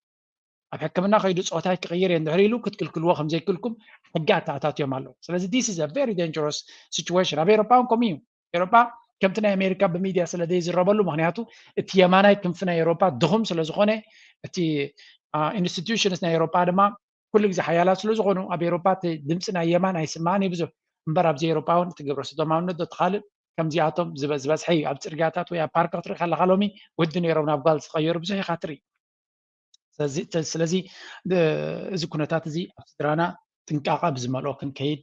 ኣብ ሕክምና ከይዱ ፆታይ ክቕይር እየ እንድሕር ኢሉ ክትክልክልዎ ከም ዘይክልኩም ሕጊ ኣተኣታትዮም ኣለዉ። ስለዚ this is a very dangerous situation። ኣብ ኤሮፓ እውን ከምኡ እዩ። ኤሮፓ ከምቲ ናይ ኣሜሪካ ብሚድያ ስለ ዘይዝረበሉ፣ ምክንያቱ እቲ የማናይ ክንፊ ናይ ኤሮፓ ድኹም ስለ ዝኾነ፣ እቲ institutions ናይ ኤሮፓ ድማ ኩሉ ግዜ ሓያላት ስለ ዝኾኑ ኣብ ኤሮፓ እቲ ድምፂ ናይ የማን ኣይስማዕን እዩ ብዙሕ። እምበር ኣብዚ ኤሮፓ እውን እቲ ግብረ ሰዶማውነት ዶ እቲ ካልእ ከምዚኣቶም ዝበዝበዝሐ እዩ። ኣብ ፅርግያታት ወይ ኣብ ፓርክ ክትርኢ ከለካ ሎሚ ወዲ ነይሮም ናብ ጓል ዝቐየሩ ብዙሕ ኢካ ትርኢ። ስለዚ ስለዚ እዚ ኩነታት እዚ ኣብ ስድራና ጥንቃቐ ብዝመልኦ ክንከይድ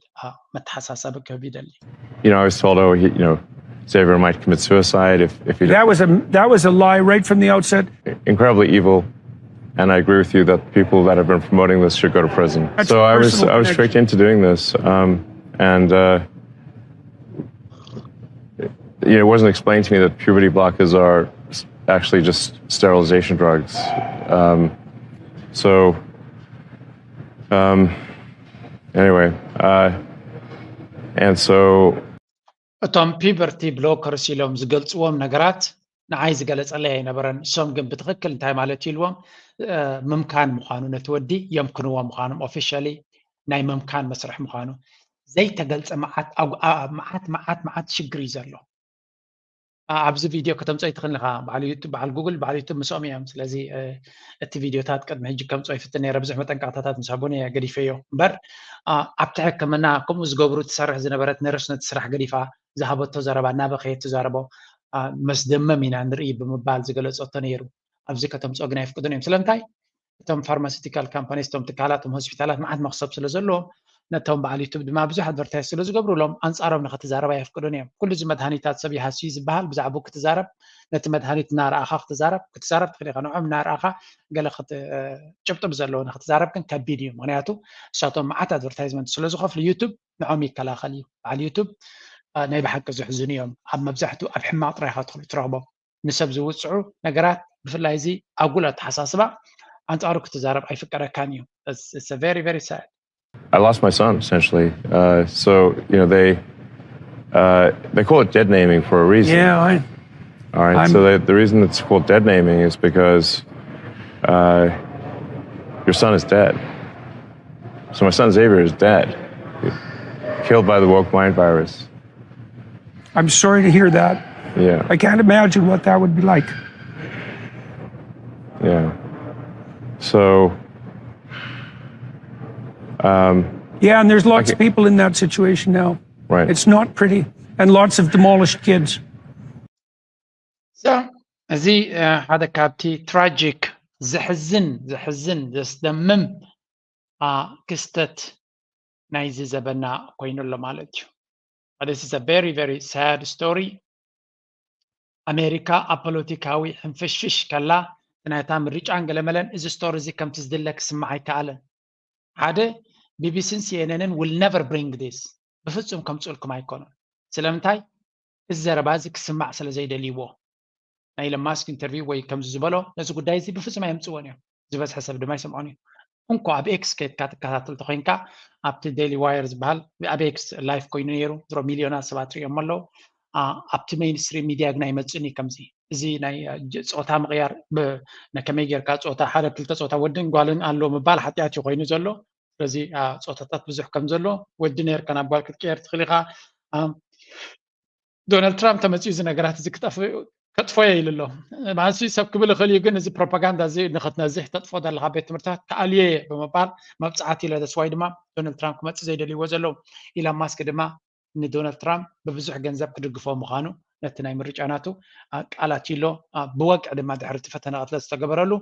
መተሓሳሰቢ ክህብ ይደሊ። You know, I was told, oh, he, you know, Xavier might commit suicide if, if he That was a that was a lie right from the outset. Incredibly evil, and I agree with you that people that have been promoting this should go to prison. That's So I was personal I was connection. Tricked into doing this, um, and uh, you know, it wasn't explained to me that puberty blockers are actually just sterilization drugs. Um, so um, anyway, uh, and so እቶም puberty blockers ኢሎም ዝገልፅዎም ነገራት ንዓይ ዝገለፀለይ ኣይነበረን። እሶም ግን ብትኽክል እንታይ ማለት እዩ ኢልዎም ምምካን ምዃኑ፣ ነቲ ወዲ የምክንዎ ምዃኖም፣ officially ናይ ምምካን መስርሕ ምዃኑ ዘይተገልፀ መዓት መዓት መዓት መዓት ሽግር እዩ ዘሎ። ኣብዚ ቪድዮ ከተምፅኦ ይትኽእል ኢኻ። በዓል ጉግል በዓል ዩቱብ ምስኦም እዮም። ስለዚ እቲ ቪድዮታት ቅድሚ ሕጂ ከምፅኦ ይፍትን ነይረ። ብዙሕ መጠንቀቕታታት ምስ ሃቡኒ እየ ገዲፈዮ እምበር ኣብቲ ሕክምና ከምኡ ዝገብሩ ትሰርሕ ዝነበረት ነርስ ነቲ ስራሕ ገዲፋ ዝሃበቶ ዘረባ እናበኸየት ትዛረቦ መስደመም ኢና ንርኢ ብምባል ዝገለፀቶ ነይሩ። ኣብዚ ከተምፅኦ ግን ኣይፍቅዱን እዮም። ስለምንታይ? እቶም pharmaceutical companies፣ እቶም ትካላት፣ እቶም ሆስፒታላት መዓት መክሰብ ስለ ዘለዎም ነቶም በዓል ዩቱብ ድማ ብዙሕ ኣድቨርታይዝ ስለ ዝገብሩሎም ኣንፃሮም ንክትዛረብ ኣየፍቅዱን እዮም። ኩሉ እዚ መድሃኒታት ሰብ ይሃስዩ ዝበሃል ብዛዕባኡ ክትዛረብ፣ ነቲ መድሃኒት እናረኣኻ ክትዛረብ ክትዛረብ ትኽእል ኢኻ። ንዖም እናረኣኻ ገለ ጭብጢ ብዘለዎ ንክትዛረብ ግን ከቢድ እዩ። ምክንያቱ እሳቶም መዓት ኣድቨርታይዝመንት ስለ ዝኸፍሉ ዩቱብ ንዖም ይከላኸል እዩ። በዓል ዩቱብ ናይ ብሓቂ ዝሕዝኑ እዮም። ኣብ መብዛሕትኡ ኣብ ሕማቕ ጥራይ ኢኻ ትረኽቦም። ንሰብ ዝውፅዑ ነገራት ብፍላይ እዚ ኣጉል ኣተሓሳስባ ኣንፃሩ ክትዛረብ ኣይፍቀደካን እዩ። It's very very sad. I lost my son essentially. Uh, so you know they uh, they call it dead naming for a reason. Yeah, I, All right. I'm- So they, the reason it's called dead naming is because uh, your son is dead. So my son Xavier is dead, killed by the woke mind virus. I'm sorry to hear that. Yeah. I can't imagine what that would be like. Yeah. So. Um, Yeah, and there's lots of Okay. people in that situation now. Right. It's not pretty, and lots of demolished kids. So እዚ ሓደ ካብቲ ትራጂክ ዘሕዝን ዘሕዝን ዘስደምም ክስተት ናይዚ ዘበና ኮይኑ ኣሎ ማለት እዩ። This is a very very sad story. ኣሜሪካ ኣብ ፖለቲካዊ ሕንፍሽፍሽ ከላ ናይታ ምርጫን ገለመለን እዚ ስቶሪ እዚ ከምቲ ዝድለ ክስማዕ ኣይከኣለን። ሓደ ቢቢሲን ሲኤንኤንን will never bring this፣ ብፍጹም ከምፅእልኩም ኣይኮኑን። ስለምንታይ? እዚ ዘረባ እዚ ክስማዕ ስለ ዘይደልይዎ። ናይ ኢለን ማስክ ኢንተርቪው ወይ ከምዚ ዝበሎ ነዚ ጉዳይ እዚ ብፍጹም ኣየምፅዎን እዮም። ዝበዝሐ ሰብ ድማ ይሰምዖን እዩ። እንኳ ኣብ ኤክስ ከይድካ ትከታተል ተኮይንካ ኣብቲ ዴይሊ ዋየር ዝበሃል ኣብ ኤክስ ላይፍ ኮይኑ ነይሩ። ድሮ ሚሊዮናት ሰባት ርእዮም ኣለዉ። ኣብቲ ሜይንስትሪም ሚድያ ግን ኣይመፅእን እዩ። ከምዚ እዚ ናይ ጾታ ምቕያር ከመይ ጌርካ ጾታ ሓደ ክልተ ጾታ ወድን ጓልን ኣሎ ምባል ሓጢኣት እዩ ኮይኑ ዘሎ። ስለዚ ጾታታት ብዙሕ ከም ዘሎ ወዲ ነርካ ናብ ጓል ክትቀየር ትኽእል ኢኻ። ዶናልድ ትራምፕ ተመፅኡ እዚ ነገራት እዚ ክጠፍእ ከጥፎ እየ ኢሉ ኣሎ። ማለት ሰብ ክብል ይኽእል እዩ፣ ግን እዚ ፕሮፓጋንዳ እዚ ንኽትነዝሕ ተጥፎ ዘለኻ ቤት ትምህርትታት ክኣልዮ እየ ብምባል መብፃዕቲ ኢለ። ደስዋይ ድማ ዶናልድ ትራምፕ ክመፅእ ዘይደልይዎ ዘለዉ። ኢላን ማስክ ድማ ንዶናልድ ትራምፕ ብብዙሕ ገንዘብ ክድግፎ ምዃኑ ነቲ ናይ ምርጫ ናቱ ቃላት ኢሎ። ብወግዒ ድማ ድሕሪ እቲ ፈተነ ቅትለት ዝተገበረሉ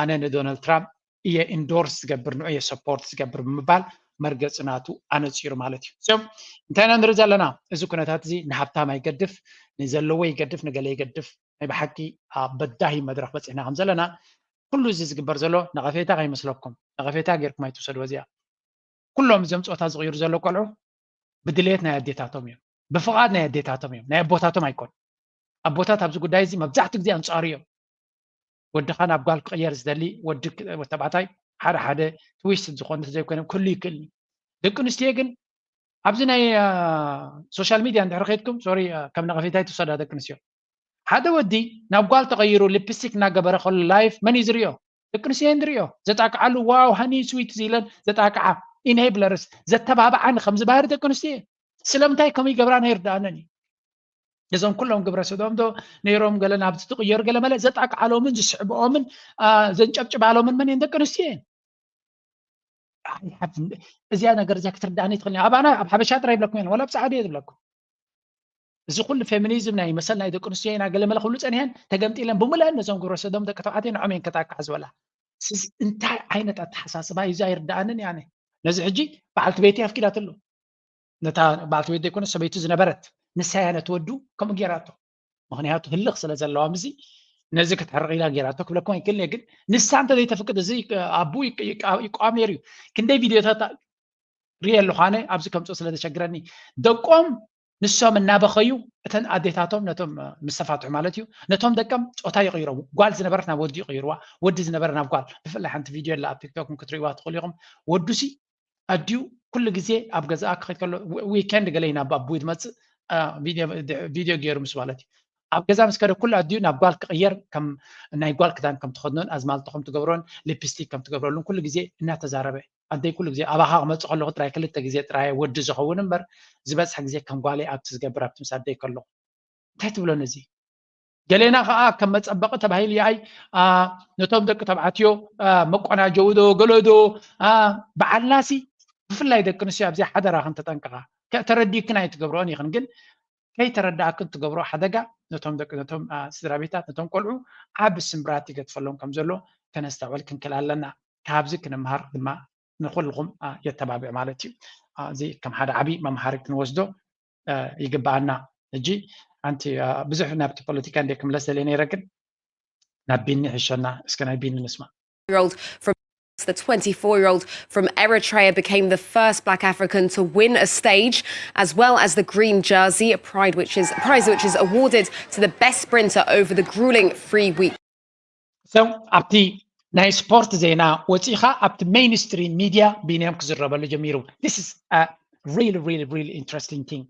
ኣነ ንዶናልድ ትራምፕ እየ ኢንዶርስ ዝገብር፣ ንዑ እየ ሰፖርት ዝገብር ብምባል መርገፂ ናቱ ኣነፂሩ ማለት እዩ። እዚኦም እንታይ ኢና ንርኢ ዘለና? እዚ ኩነታት እዚ ንሃብታም ኣይገድፍ፣ ንዘለዎ ይገድፍ፣ ንገለ ይገድፍ። ናይ ብሓቂ ኣብ በዳሂ መድረኽ በፂሕና ከም ዘለና ኩሉ እዚ ዝግበር ዘሎ ነቐፌታ ከይመስለኩም፣ ነቐፌታ ጌርኩም ኣይትውሰድዎ። እዚኣ ኩሎም እዚኦም ፆታ ዝቕይሩ ዘለዉ ቆልዑ ብድሌት ናይ ኣዴታቶም እዮም፣ ብፍቓድ ናይ ኣዴታቶም እዮም፣ ናይ ኣቦታቶም ኣይኮን። ኣቦታት ኣብዚ ጉዳይ እዚ መብዛሕትኡ ግዜ ኣንፃሩ እዮም። ወድኻ ናብ ጓል ክቕየር ዝደሊ ወዲ ተባዕታይ ሓደ ሓደ ትዊስት ዝኾኑ ዘይኮይኖም ክህሉ ይክእል እዩ። ደቂ ኣንስትዮ ግን ኣብዚ ናይ ሶሻል ሚድያ እንድሕር ከይድኩም፣ ሶሪ፣ ከም ነቐፌታ ኣይትውሰዳ ደቂ ኣንስትዮ። ሓደ ወዲ ናብ ጓል ተቐይሩ ሊፕስቲክ እናገበረ ከሎ ላይፍ መን እዩ ዝሪኦ? ደቂ ኣንስትዮ እየን ዝሪኦ። ዘጣቅዓሉ ዋው ሃኒ ስዊት ኢለን ዘጣቅዓ ኢንሄብለርስ ዘተባብዓን ከምዚ ባህሪ ደቂ ኣንስትዮ እየን። ስለምንታይ ከምኡ ይገብራን ኣይርድኣንን እዩ። እዞም ኩሎም ግብረ ሰዶም ዶ ነይሮም ገለ ናብዚ ትቕየሩ ገለ መለ ዘጣቅዓሎምን ዝስዕብኦምን ዘንጨብጭባሎምን መን እየን? ደቂ ኣንስትዮ እየን። እዚኣ ነገር እዚኣ ክትርዳእኒ ትኽእል ኣባና ኣብ ሓበሻ ጥራይ ይብለኩም እየን ወላ ኣብ ፃዕዲ እየ ዝብለኩም። እዚ ኩሉ ፌሚኒዝም ናይ መሰል ናይ ደቂ ኣንስትዮ ኢና ገለ መለ ክብሉ ፀኒሐን ተገምጢለን ብምልአን ነዞም ግብረ ሰዶም ደቂ ተባዕትዮ ንዖም እየን ከጣቅዓ ዝበላ። ስስ እንታይ ዓይነት ኣተሓሳስባ እዩ? እዚ ኣይርድኣንን እየ ኣነ። ነዚ ሕጂ በዓልቲ ቤቲ ኣፍቂዳትሉ። ነታ በዓልቲ ቤት ዘይኮነ ሰበይቱ ዝነበረት ንሳ እያ ነቲ ወዱ ከምኡ ጌራቶ። ምኽንያቱ ህልኽ ስለ ዘለዋ ምስዚ ነዚ ክትሕርቕ ኢላ ጌራቶ ክብለኩም ኣይክእልን እየ። ግን ንሳ እንተ ዘይተፍቅድ እዚ ኣቡ ይቃወም ነይሩ እዩ። ክንደይ ቪድዮታት ሪኤ ኣለኹ ኣነ ኣብዚ ከምፅኦ ስለ ዘሸግረኒ። ደቆም ንሶም እናበኸዩ እተን ኣዴታቶም ነቶም ምስ ተፋትሑ ማለት እዩ ነቶም ደቀም ፆታ ይቕይሮም። ጓል ዝነበረት ናብ ወዲ ይቕይርዋ፣ ወዲ ዝነበረ ናብ ጓል። ብፍላይ ሓንቲ ቪድዮ ኣላ ኣብ ቲክቶክ ክትርእይዋ ትኽእሉ ኢኹም። ወዱሲ ኣዲኡ ኩሉ ግዜ ኣብ ገዛኣ ክኸይድ ከሎ ዊኬንድ ገለ ኢና ኣቡ ዝመፅእ ቪድዮ ገይሩ ምስ ማለት እዩ። ኣብ ገዛ ምስ ከደ ኩሉ ኣዲኡ ናብ ጓል ክቕየር ከም ናይ ጓል ክዳን ከም ትኸድኖን ኣዝማልቶ ከም ትገብሮን ሊፕስቲክ ከም ትገብረሉን ኩሉ ግዜ እናተዛረበ ኣደይ ኩሉ ግዜ ኣባኻ ክመፅእ ከለኹ ጥራይ ክልተ ግዜ ጥራይ ወዲ ዝኸውን እምበር ዝበዝሐ ግዜ ከም ጓለይ ኣብቲ ዝገብር ኣብቲ ምስ ኣደይ ከለኹ እንታይ ትብሎ ነዚ? ገሌና ከዓ ከም መፀበቂ ተባሂሉ ይኣይ ነቶም ደቂ ተባዕትዮ መቆናጀው ዶ ገለ ዶ በዓልናሲ ብፍላይ ደቂ ኣንስትዮ ኣብዚኣ ሓደራ ክንተጠንቀቃ። ተረዲክን ኣይትገብርኦን ኢኽን ግን ከይተረዳእክን ትገብሮ ሓደጋ ነቶም ደቂ ነቶም ስድራ ቤታት ነቶም ቆልዑ ዓቢ ስምብራት ይገድፈሎም ከም ዘሎ ከነስተውዕል ክንክል ኣለና። ካብዚ ክንምሃር ድማ ንኩልኹም የተባብዕ ማለት እዩ። እዚ ከም ሓደ ዓቢ መምሃሪ ክንወስዶ ይግብኣና። ሕጂ ኣንቲ ብዙሕ ናብቲ ፖለቲካ እንደ ክምለስ ዘለ ነይረ ግን ናብ ቢኒ ሕሸና እስከ ናይ ቢኒ ንስማ። The twenty-four year old from Eritrea became the first black African to win a stage as well as the green jersey, a pride which is a prize which is awarded to the best sprinter over the grueling three week. So ኣብቲ ናይ ስፖርት ዜና ወፂኻ ኣብቲ mainstream media ቢንያም ክዝረበሉ ጀሚሩ። This is a really really really interesting thing።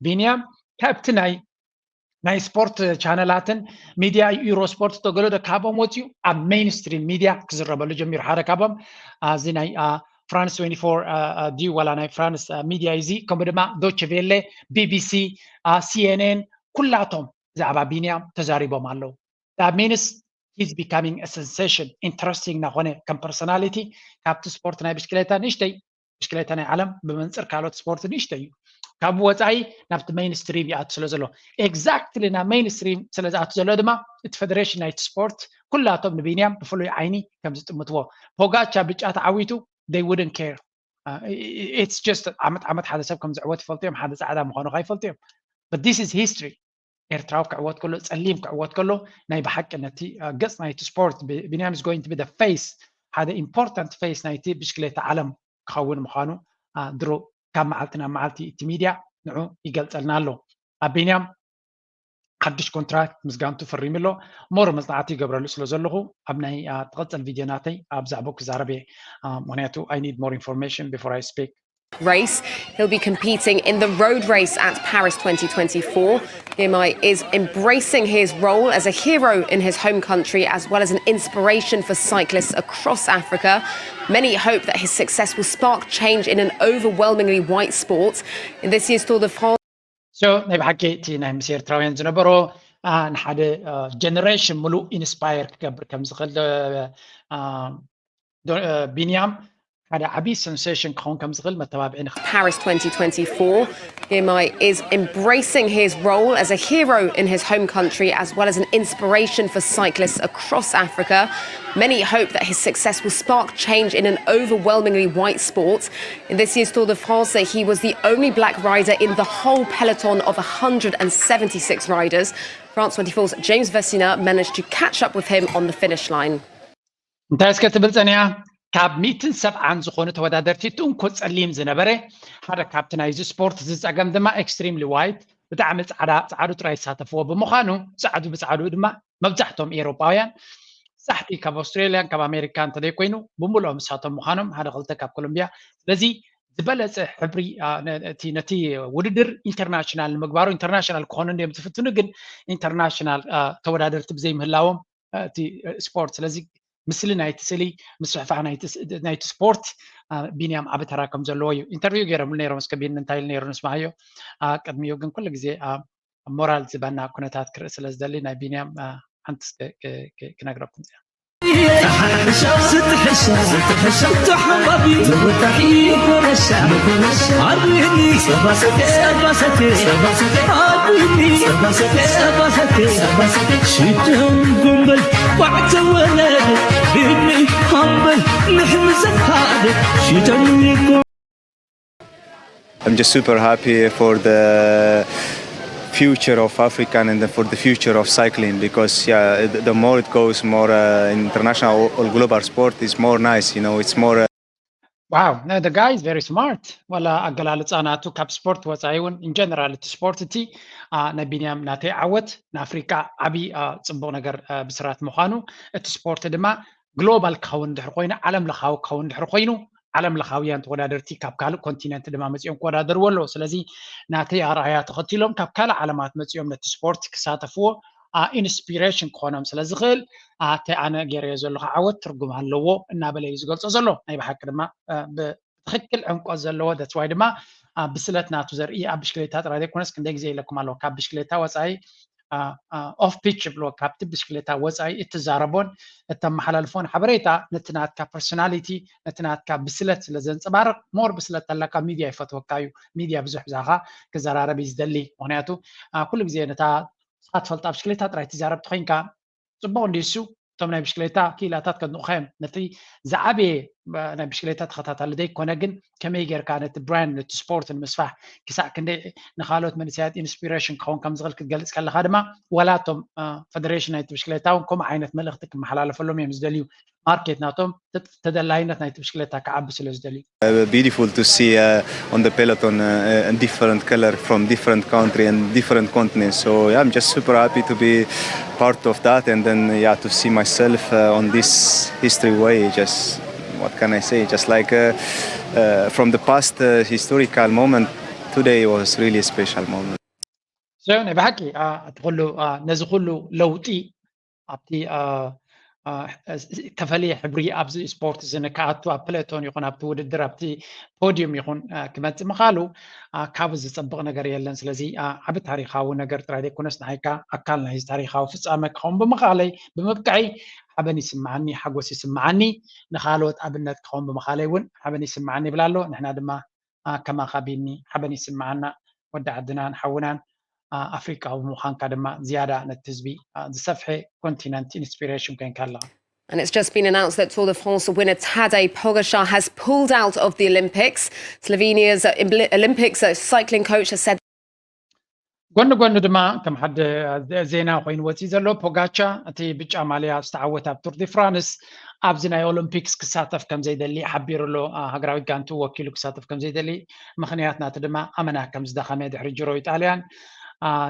ቢንያም ካብቲ ናይ ናይ ስፖርት ቻነላትን ሚድያ ዩሮ ስፖርት ተገለዶ ካብኦም ወፂኡ ኣብ mainstream media ክዝረበሉ ጀሚሩ። ሓደ ካብኦም እዚ ናይ France twenty-four ድዩ ዋላ ናይ France ሚድያ እዚ ከምኡ ድማ ዶች ቬለ፣ ቢቢሲ፣ CNN ኩላቶም ብዛዕባ ቢንያም ተዛሪቦም ኣለዉ። That means he's becoming a sensation። Interesting እናኾነ ከም personality ካብቲ ስፖርት ናይ ብሽክሌታ ንእሽተይ ብሽክሌታ ናይ ዓለም ብመንፅር ካልኦት ስፖርት ንእሽተይ እዩ። ካብኡ ወፃኢ ናብቲ mainstream ይኣቱ ስለ ዘሎ exactly ናብ mainstream ስለ ዝኣቱ ዘሎ ድማ እቲ ፌደሬሽን ናይቲ ስፖርት ኩላቶም ንቢንያም ብፍሉይ ዓይኒ ከም ዝጥምትዎ። ፖጋቻ ብጫ ተዓዊቱ they wouldn't care። It's just ዓመት ዓመት ሓደ ሰብ ከም ዝዕወት ይፈልጡ እዮም፣ ሓደ ፃዕዳ ምዃኑ ከይፈልጡ እዮም። But this is history። ኤርትራዊ ክዕወት ከሎ፣ ፀሊም ክዕወት ከሎ ናይ ብሓቂ ነቲ ገፅ ናይቲ ስፖርት ቢንያም is going to be the face፣ ሓደ important face ናይቲ ብሽክሌታ ዓለም ክኸውን ምዃኑ ድሮ ካብ መዓልቲ ናብ መዓልቲ እቲ ሚድያ ንዑ ይገልፀልና ኣሎ። ኣብ ቢንያም ሓድሽ ኮንትራክት ምስ ጋንቱ ፈሪሙ ኣሎ። ሞር መፅናዕቲ ይገብረሉ ስለ ዘለኹ ኣብ ናይ ትቐፅል ቪድዮ ናተይ ኣብዛ ቦክ ክዛረብ እየ። ምክንያቱ I need more information before I speak። Race. He'll be competing in the road race at Paris twenty twenty-four. Diomaye is embracing his role as a hero in his home country as well as an inspiration for cyclists across Africa. Many hope that his success will spark change in an overwhelmingly white sport. In this year's Tour de France, So ናይ ብሓቂ እቲ ናይ ምስ ኤርትራውያን ዝነበሮ ንሓደ ጀነሬሽን ሙሉእ ኢንስፓየር ክገብር ከም ዝኽእል ቢንያም ሓደ ዓብዪ ሰንሴሽን ክኸውን ከም ዝኽእል መተባብዒ ንኽእል። Paris twenty twenty-four. Girmay is embracing his role as a hero in his home country as well as an inspiration for cyclists across Africa. Many hope that his success will spark change in an overwhelmingly white sport. In this year's Tour de France, he was the only black rider in the whole peloton of one hundred seventy-six riders. France twenty-four's James Versina managed to catch up with him on the finish line. እንታይ እስከ ትብል ጸኒያ? ካብ ሚእትን ሰብዓን ዝኾኑ ተወዳደርቲ እቲ እንኮ ጸሊም ዝነበረ ሓደ ካብቲ ናይዚ ስፖርት ዝጸገም ድማ ኤክስትሪምሊ ዋይት ብጣዕሚ ጻዕዳ ጻዕዱ ጥራይ ዝሳተፍዎ ብምዃኑ ጻዕዱ ብጻዕዱ ድማ መብዛሕቶም ኤውሮጳውያን ሳሕቲ ካብ ኣውስትራልያን ካብ ኣሜሪካ እንተዘይኮይኑ ብምልኦም ንሳቶም ምዃኖም ሓደ ክልተ ካብ ኮሎምቢያ ስለዚ ዝበለፀ ሕብሪ ነቲ ውድድር ኢንተርናሽናል ንምግባሩ ኢንተርናሽናል ክኾኑ እንዲዮም ዝፍትኑ ግን ኢንተርናሽናል ተወዳደርቲ ብዘይምህላዎም እቲ ስፖርት ስለዚ ምስሊ ናይቲ ስእሊ ምስፍሕፋሕ ናይቲ ስፖርት ቢንያም ዓቢ ተራ ከም ዘለዎ እዩ ኢንተርቪው ገይሮምሉ ነይሮም እስከ ቢኒ እንታይ ኢሉ ነይሩ ንስማሃዮ ቅድሚኡ ግን ኩሉ ግዜ ሞራል ዝበና ኩነታት ክርኢ ስለ ዝደሊ ናይ ቢንያም ሓንቲ ክነግረኩም እዚኣ I'm just super happy for the future of African and for the future of cycling because yeah, the more it goes, more uh, international or global sport is more nice. You know, it's more. Uh, Wow, no, the guy is very smart. ወላ ኣገላልፃ ናቱ ካብ ስፖርት ወፃኢ እውን ኢንጀነራል እቲ ስፖርት እቲ ናይ ቢንያም ናተይ ዓወት ንኣፍሪቃ ዓብዪ ፅቡቕ ነገር ብስራት ምዃኑ እቲ ስፖርት ድማ ግሎባል ክኸውን ድሕር ኮይኑ ዓለም ለኻዊ ክኸውን ድሕር ኮይኑ ዓለም ለኻውያን ተወዳደርቲ ካብ ካልእ ኮንቲነንት ድማ መፂኦም ክወዳደርዎ ኣለዎ ስለዚ ናተይ ኣርኣያ ተኸቲሎም ካብ ካልእ ዓለማት መፂኦም ነቲ ስፖርት ክሳተፍዎ ኢንስፒሬሽን ክኾኖም ስለ ዝኽእል ኣተ ኣነ ገይረዮ ዘለኹ ዓወት ትርጉም ኣለዎ እናበለ እዩ ዝገልፆ ዘሎ ናይ ብሓቂ ድማ ብትኽክል ዕምቆት ዘለዎ that's why ድማ ብስለት ናቱ ዘርኢ ኣብ ብሽክሌታ ጥራይ ዘይኮነስ ክንደይ ግዜ ኢለኩም ኣለዎ ካብ ብሽክሌታ ወፃኢ ኦፍ ፒች ይብልዎ ካብቲ ብሽክሌታ ወፃኢ እትዛረቦን እተመሓላልፎን ሓበሬታ ነቲ ናትካ ፐርሶናሊቲ ነቲ ናትካ ብስለት ስለ ዘንፀባርቕ ሞር ብስለት ኣለካ ሚድያ ይፈትወካ እዩ ሚድያ ብዙሕ ብዛኻ ክዘራረብ እዩ ዝደሊ ምክንያቱ ኩሉ ግዜ ነታ ንስኻ ትፈልጣ ብሽክሌታ ጥራይ ትዛረብ ተኮይንካ ፅቡቅ እንዲሱ እቶም ናይ ብሽክሌታ ክኢላታት ከድንቑኻ እዮም ነቲ ዝዓበየ ናይ ብሽክሌታ ተኸታታሊ ዘይኮነ ግን ከመይ ጌርካ ነቲ ብራንድ ነቲ ስፖርት ንምስፋሕ ክሳዕ ክንደይ ንካልኦት መንእሰያት ኢንስፒሬሽን ክኸውን ከም ዝኽእል ክትገልፅ ከለካ ድማ ዋላ እቶም ፈደሬሽን ናይቲ ብሽክሌታ እውን ከምኡ ዓይነት መልእኽቲ ክመሓላለፈሎም እዮም ዝደልዩ ማርኬት ናቶም ተደላይነት ናይቲ ብሽክሌታ ክዓቢ ስለ ዝደልዩ Beautiful to see uh, on the peloton uh, a different color from different country and different continents. So yeah, I'm just super happy to be part of that, and then yeah, to see myself uh, on this history way. Just what can I say? Just like uh, uh, from the past uh, historical moment, today was really a special moment. So ናይ ብሓቂ እቲ ኩሉ ነዚ ኩሉ ለውጢ ኣብቲ ተፈለየ ሕብሪ ኣብዚ ስፖርት እዚ ንክኣቱ ኣብ ፕለቶን ይኹን ኣብቲ ውድድር ኣብቲ ፖዲዩም ይኹን ክመፅእ ምኻሉ ካብኡ ዝፀብቕ ነገር የለን ስለዚ ዓቢ ታሪካዊ ነገር ጥራይ ዘይኮነስ ንዓይካ ኣካል ናይ ታሪካዊ ፍፃመ ክኸውን ብምኻለይ ብምብቅዐይ ሓበን ይስምዓኒ ሓጎስ ይስምዓኒ ንካልኦት ኣብነት ክኸውን ብምኻለይ እውን ሓበን ይስምዓኒ ይብል ኣሎ ንሕና ድማ ከማኻ ቢኒ ሓበን ይስምዓና ወዲ ዓድናን ሓውናን ኣፍሪቃዊ ብምዃንካ ድማ ዝያዳ ነቲ ህዝቢ ዝሰፍሐ ኮንቲነንት ኢንስፒሬሽን ኮይንካ ኣለኻ And it's just been announced that Tour de France winner Tadej Pogacar has pulled out of the Olympics. Slovenia's Olympics cycling coach has said ጎኒ ጎኒ ድማ ከም ሓደ ዜና ኮይኑ ወፂ ዘሎ ፖጋቻ እቲ ብጫ ማልያ ዝተዓወተ ኣብ ቱር ዲ ፍራንስ ኣብዚ ናይ ኦሎምፒክስ ክሳተፍ ከም ዘይደሊ ሓቢሩ ኣሎ ሃገራዊ ጋንቱ ወኪሉ ክሳተፍ ከም ዘይደሊ ምክንያት ናቲ ድማ ኣመና ከም ዝደኸመ ድሕሪ ጅሮ ኢጣልያን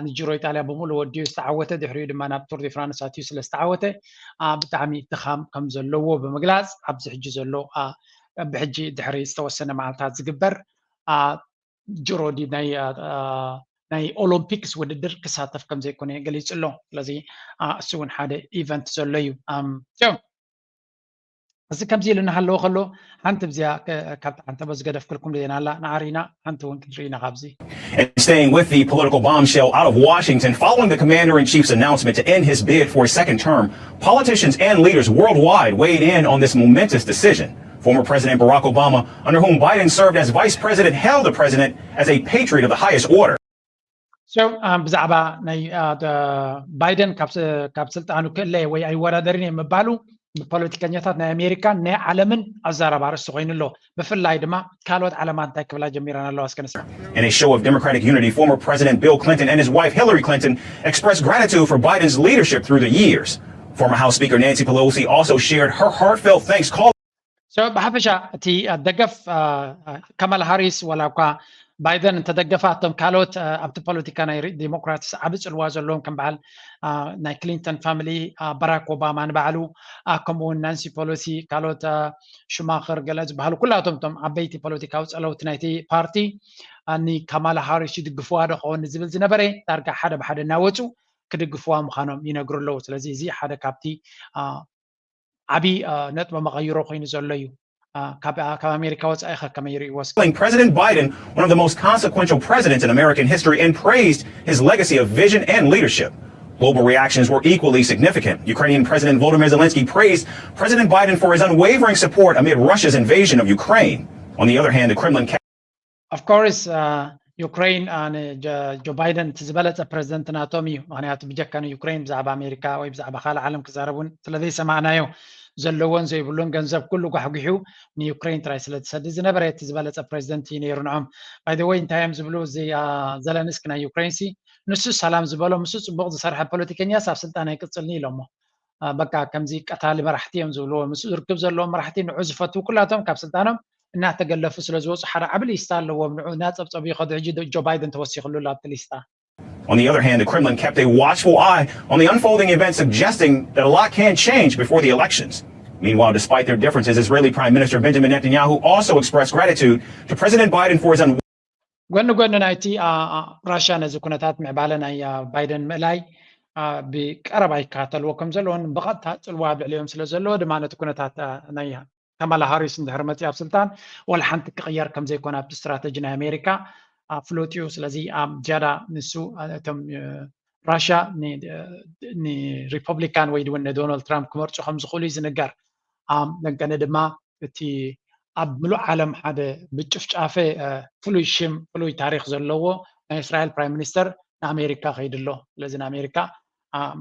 ንጅሮ ኢጣልያ ብምሉ ወዲኡ ዝተዓወተ ድሕሪኡ ድማ ናብ ቱር ዲ ፍራንስ ኣትዩ ስለ ዝተዓወተ ብጣዕሚ ድኻም ከም ዘለዎ ብምግላፅ ኣብዚ ሕጂ ዘሎ ብሕጂ ድሕሪ ዝተወሰነ መዓልታት ዝግበር ጅሮ ድዩ ናይ ናይ ኦሎምፒክስ ውድድር ክሳተፍ ከም ዘይኮነ ገሊጹ ኣሎ ስለዚ እሱ እውን ሓደ ኢቨንት ዘሎ እዩ እዚ ከምዚ ኢሉ እናሃለወ ከሎ ሓንቲ ብዚኣ ካብቲ ዓንተቦ ዝገደፍክልኩም ዜና ኣላ ንዓሪና ሓንቲ እውን ክንርኢ ኢና ካብዚ And staying with the political bombshell out of Washington, following the commander in chief's announcement to end his bid for a second term, politicians and leaders worldwide weighed in on this momentous decision. Former President Barack Obama, under whom Biden served as vice president, hailed the president as a patriot of the highest order. So ብዛዕባ ናይ ባይደን ካብ ስልጣኑ ክእለ ወይ ኣይወዳደርን እየ ምባሉ ብፖለቲከኛታት ናይ ኣሜሪካን ናይ ዓለምን ኣዛራቢ ኣርእስቲ ኮይኑ ኣሎ። ብፍላይ ድማ ካልኦት ዓለማት እንታይ ክብላ ጀሚረን ኣለዋ እስከ ንስማ። In a show of Democratic unity, former President Bill Clinton and his wife Hillary Clinton expressed gratitude for Biden's leadership through the years. Former House Speaker Nancy Pelosi also shared her heartfelt thanks, calling So ብሓፈሻ እቲ ደገፍ ካማላ ሃሪስ ዋላ እኳ ባይደን እንተደገፋ፣ እቶም ካልኦት ኣብቲ ፖለቲካ ናይ ዲሞክራትስ ዓቢ ጽልዋ ዘለዎም ከም በዓል ናይ ክሊንተን ፋሚሊ፣ በራክ ኦባማ ንባዕሉ፣ ከምኡ እውን ናንሲ ፖሎሲ፣ ካልኦት ሽማኸር ገለ ዝበሃሉ ኩላቶም እቶም ዓበይቲ ፖለቲካዊ ጸለውቲ ናይቲ ፓርቲ ንካማላ ሃሪስ ይድግፍዋ ዶ ኸውን ዝብል ዝነበረ ዳርጋ ሓደ ብሓደ እናወጹ ክድግፍዋ ምዃኖም ይነግሩ ኣለዉ። ስለዚ እዚ ሓደ ካብቲ ዓቢ ነጥበ መቐይሮ ኮይኑ ዘሎ እዩ። ካብ ኣሜሪካ ወፃኢ ከ ከመይ ይርእይዎ? Calling President Biden one of the most consequential presidents in American history and praised his legacy of vision and leadership. Global reactions were equally significant. Ukrainian President Volodymyr Zelensky praised President Biden for his unwavering support amid Russia's invasion of Ukraine. On the other hand, the Kremlin Of course, ዩክሬን ንጆ ባይደን እቲ ዝበለፀ ፕሬዚደንት ናቶም እዩ። ምክንያቱ ብጀካ ንዩክሬን ብዛዕባ ኣሜሪካ ወይ ብዛዕባ ካልእ ዓለም ክዛረብ እውን ስለዘይሰማዕናዮ፣ ዘለዎን ዘይብሉን ገንዘብ ኩሉ ጓሕጒሑ ንዩክሬን ጥራይ ስለዝሰድድ ዝነበረ እቲ ዝበለፀ ፕሬዚደንት እዩ ነይሩ ንዖም። By the way እንታይ እዮም ዝብሉ እዚ ዘለንስኪ ናይ ዩክሬን ሲ ንሱ ሰላም ዝበሎ ምስ ጽቡቕ ዝሰርሐ ፖለቲከኛስ ኣብ ስልጣን ኣይቅጽልን እዩ ኢሎሞ። በቃ ከምዚ ቀታሊ መራሕቲ እዮም ዝብልዎ ምስ ዝርክብ ዘለዎም መራሕቲ ንዑ ዝፈትዉ ኩላቶም ካብ ስልጣኖም እናተገለፉ ስለ ዝወፁ ሓደ ዓቢ ሊስታ ኣለዎም። ንዑ እናጸብጸቡ ይኸዱ። ሕጂ ጆ ባይደን ተወሲኽሉ ኣሎ ኣብቲ ሊስታ። On the other hand, the Kremlin kept a watchful eye on the unfolding events, suggesting that a lot can change before the elections. Meanwhile, despite their differences, Israeli Prime Minister Benjamin Netanyahu also expressed gratitude to President Biden for his un- ጎኒ ጎኒ ናይቲ ራሽያ ነዚ ኩነታት ምዕባለ ናይ ባይደን ምእላይ ብቀረባ ይከታተልዎ ከም ዘለዎን ብቐጥታ ጽልዋ ኣብ ልዕሊኦም ስለ ዘለዎ ድማ ነቲ ኩነታት ናይ ካማላ ሃሪስ እንድሕር መፅያ ኣብ ስልጣን ዋላ ሓንቲ ክቕየር ከም ዘይኮነ ኣብቲ ስትራተጂ ናይ ኣሜሪካ ፍሉጥ እዩ። ስለዚ ዝያዳ ንሱ እቶም ራሽያ ንሪፐብሊካን ወይ እውን ንዶናልድ ትራምፕ ክመርፁ ከም ዝኽእሉ እዩ ዝንገር። ለንቀነ ድማ እቲ ኣብ ምሉእ ዓለም ሓደ ብጭፍጫፈ ፍሉይ ሽም ፍሉይ ታሪክ ዘለዎ ናይ እስራኤል ፕራይም ሚኒስተር ንኣሜሪካ ከይዱ ኣሎ። ስለዚ ንኣሜሪካ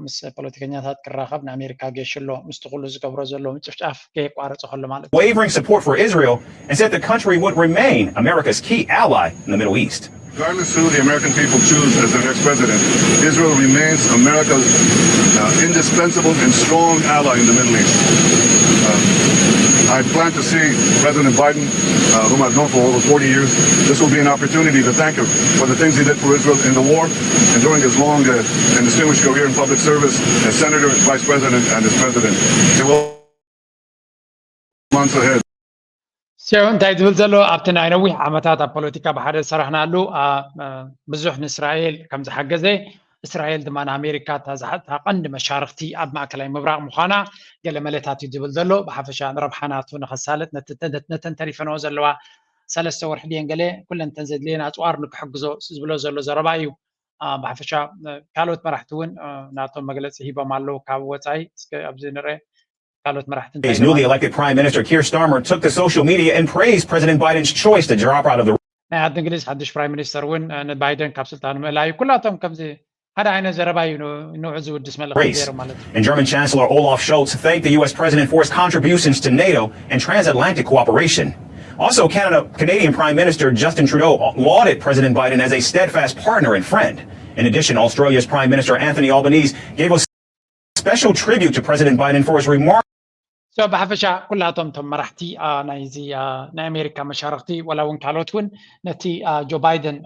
ምስ ፖለቲከኛታት ክራኸብ ንኣሜሪካ ገይሹ ኣሎ፣ ምስቲ ኩሉ ዝገብሮ ዘሎ ምጭፍጫፍ ከየቋረፀ ከሎ ማለት እዩ። wavering support for Israel and said the country would remain America's key ally in the Middle East. Regardless who the American people choose as their next president, Israel remains America's uh, indispensable and strong ally in the Middle East. Uh, I plan to see President Biden, uh, whom I've known for over forty years. This will be an opportunity to thank him for the things he did for Israel in the war and during his long uh, and distinguished career in public service as senator, vice president, and as president. It will months ahead. So እንታይ ዝብል ዘሎ ኣብቲ ናይ ነዊሕ ዓመታት ኣብ ፖለቲካ ብሓደ ዝሰራሕናሉ ብዙሕ ንእስራኤል ከም ዝሓገዘ፣ እስራኤል ድማ ንኣሜሪካ እታ ቀንዲ መሻርክቲ ኣብ ማእከላይ ምብራቕ ምዃና ገለ መለታት እዩ ዝብል ዘሎ። ብሓፈሻ ንረብሓ ናቱ ንኸሳልጥ ነተን ተሪፈንኦ ዘለዋ ሰለስተ ወርሒ ድየን ገለ ኩለንተን ዘድልየን ኣፅዋር ንክሕግዞ ዝብሎ ዘሎ ዘረባ እዩ። ብሓፈሻ ካልኦት መራሕቲ እውን ናቶም መግለፂ ሂቦም ኣለዉ። ካብ ወፃኢ ኣብዚ ንርአ ካልኦት መራሕቲ His newly elected Prime Minister Keir Starmer took to social media and praised President Biden's choice to drop out of the ናይ ዓዲ እንግሊዝ ሓድሽ ፕራይም ሚኒስተር እውን ንባይደን ካብ ስልጣኑ ምእላዩ ኩላቶም ከምዚ ሓደ ዓይነት ዘረባ እዩ ንዑ ዝውድስ መልእኽቲ ገይሩ ማለት እዩ። And German Chancellor Olaf Scholz thanked the U S president for his contributions to NATO and transatlantic cooperation. Also, Canada, Canadian Prime Minister Justin Trudeau lauded President Biden as a steadfast partner and friend. In addition, Australia's Prime Minister Anthony Albanese gave a special tribute to President Biden for his remark. So ብሓፈሻ ኩላቶም እቶም መራሕቲ ናይዚ ናይ ኣሜሪካ መሻርክቲ ዋላ እውን ካልኦት እውን ነቲ ጆ ባይደን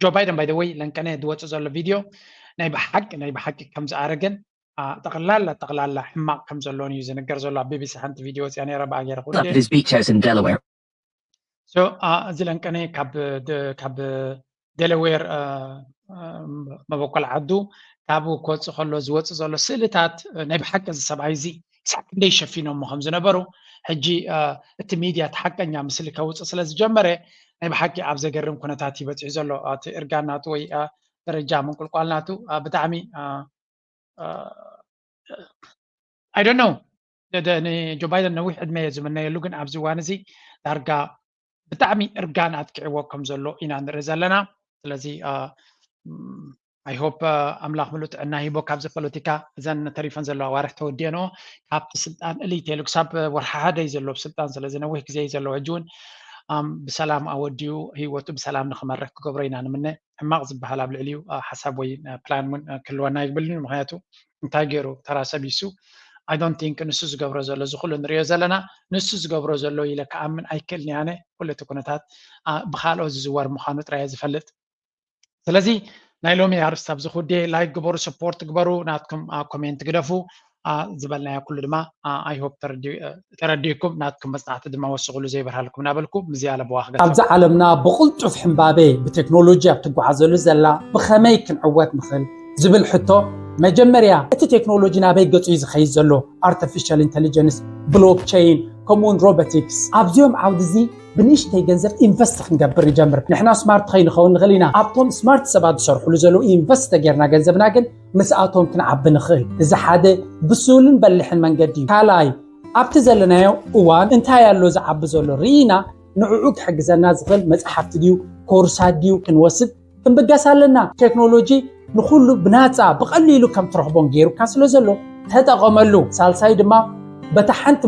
ጆ ባይደን by the way ለንቀነ ዝወፅእ ዘሎ ቪድዮ ናይ ብሓቂ ናይ ብሓቂ ከም ዝኣረገን ጠቕላላ ጠቕላላ ሕማቕ ከም ዘለዎን እዩ ዝንገር ዘሎ። ኣብ ቢቢሲ ሓንቲ ቪድዮ ወፅያ ነይራ ብኣ ገይረ እዚ ለንቀነ ካብ ዴላዌር መበቆል ዓዱ ካብኡ ክወፅእ ከሎ ዝወፅእ ዘሎ ስእልታት ናይ ብሓቂ እዚ ሰብኣይ እዚ ክሳዕ ክንደይ ሸፊኖሞ ከም ዝነበሩ ሕጂ እቲ ሚድያ እቲ ሓቀኛ ምስሊ ከውፅእ ስለ ዝጀመረ ናይ ብሓቂ ኣብ ዘገርም ኩነታት እዩ በፂሑ ዘሎ። እቲ እርጋን ናቱ ወይ ደረጃ ምንቁልቋል ናቱ ብጣዕሚ I don't know ንጆ ባይደን ነዊሕ ዕድመ እየ ዝምነየሉ፣ ግን ኣብዚ እዋን እዚ ዳርጋ ብጣዕሚ እርጋን ኣጥቂዕዎ ከም ዘሎ ኢና ንርኢ ዘለና። ስለዚ I hope ኣምላኽ ምሉእ ጥዕና ሂቦ ካብዚ ፖለቲካ እዘን ተሪፈን ዘለዋ ኣዋርሕ ተወዲአንኦ ካብቲ ስልጣን እልይ ተይሉ ክሳብ ወርሒ ሓደ እዩ ዘሎ ብስልጣን። ስለዚ ነዊሕ ግዜ እዩ ዘለዎ። ሕጂ እውን ብሰላም ኣወዲኡ ህይወቱ ብሰላም ንክመርሕ ክገብሮ ኢና ንምነ። ሕማቕ ዝበሃል ኣብ ልዕሊኡ ሓሳብ ወይ ፕላን እውን ክህልወና ይግብልን። ምክንያቱ እንታይ ገይሩ ተራ ሰብ ይሱ I don't think ንሱ ዝገብሮ ዘሎ እዚ ኩሉ ንሪኦ ዘለና ንሱ ዝገብሮ ዘሎ ኢለ ክኣምን ኣይክእልን። ያነ ኩሉ እቲ ኩነታት ብካልኦ ዝዝወር ምዃኑ ጥራየ ዝፈልጥ። ስለዚ ናይ ሎሚ ኣርስቲ ኣብዚ ክውድየ። ላይክ ግበሩ፣ ስፖርት ግበሩ፣ ናትኩም ኮሜንት ግደፉ። ዝበልናዮ ኩሉ ድማ I hope ተረዲእኩም፣ ናትኩም መጽናዕቲ ድማ ወስኽሉ ዘይበርሃልኩም እናበልኩ ምዝያለ ብዋኽ ገጽ ኣብዚ ዓለምና ብቕልጡፍ ሕምባቤ ብቴክኖሎጂ ኣብ ትጓዓዘሉ ዘላ ብኸመይ ክንዕወት ንኽእል ዝብል ሕቶ መጀመርያ እቲ ቴክኖሎጂ ናበይ ገጹ እዩ ዝኸይድ ዘሎ? ኣርቲፊሻል ኢንተሊጀንስ፣ ብሎክቸይን ከምኡውን ሮቦቲክስ ኣብዚኦም ዓውዲ እዚ ብንእሽተይ ገንዘብ ኢንቨስት ክንገብር ንጀምር። ንሕና ስማርት ከይንኸውን ንኽእል ኢና። ኣብቶም ስማርት ሰባት ዝሰርሕሉ ዘለዉ ኢንቨስት ተጌርና ገንዘብና ግን ምስኣቶም ክንዓቢ ንኽእል። እዚ ሓደ ብሱልን በሊሕን መንገዲ እዩ። ካልኣይ ኣብቲ ዘለናዮ እዋን እንታይ ኣሎ ዝዓቢ ዘሎ ርኢና ንዕኡ ክሕግዘና ዝኽእል መጽሓፍቲ ድዩ ኮርሳት ድዩ ክንወስድ ክንብገስ ኣለና። ቴክኖሎጂ ንኹሉ ብናፃ ብቐሊሉ ከም ትረኽቦን ገይሩካ ስለ ዘሎ ተጠቐመሉ። ሳልሳይ ድማ በታ ሓንቲ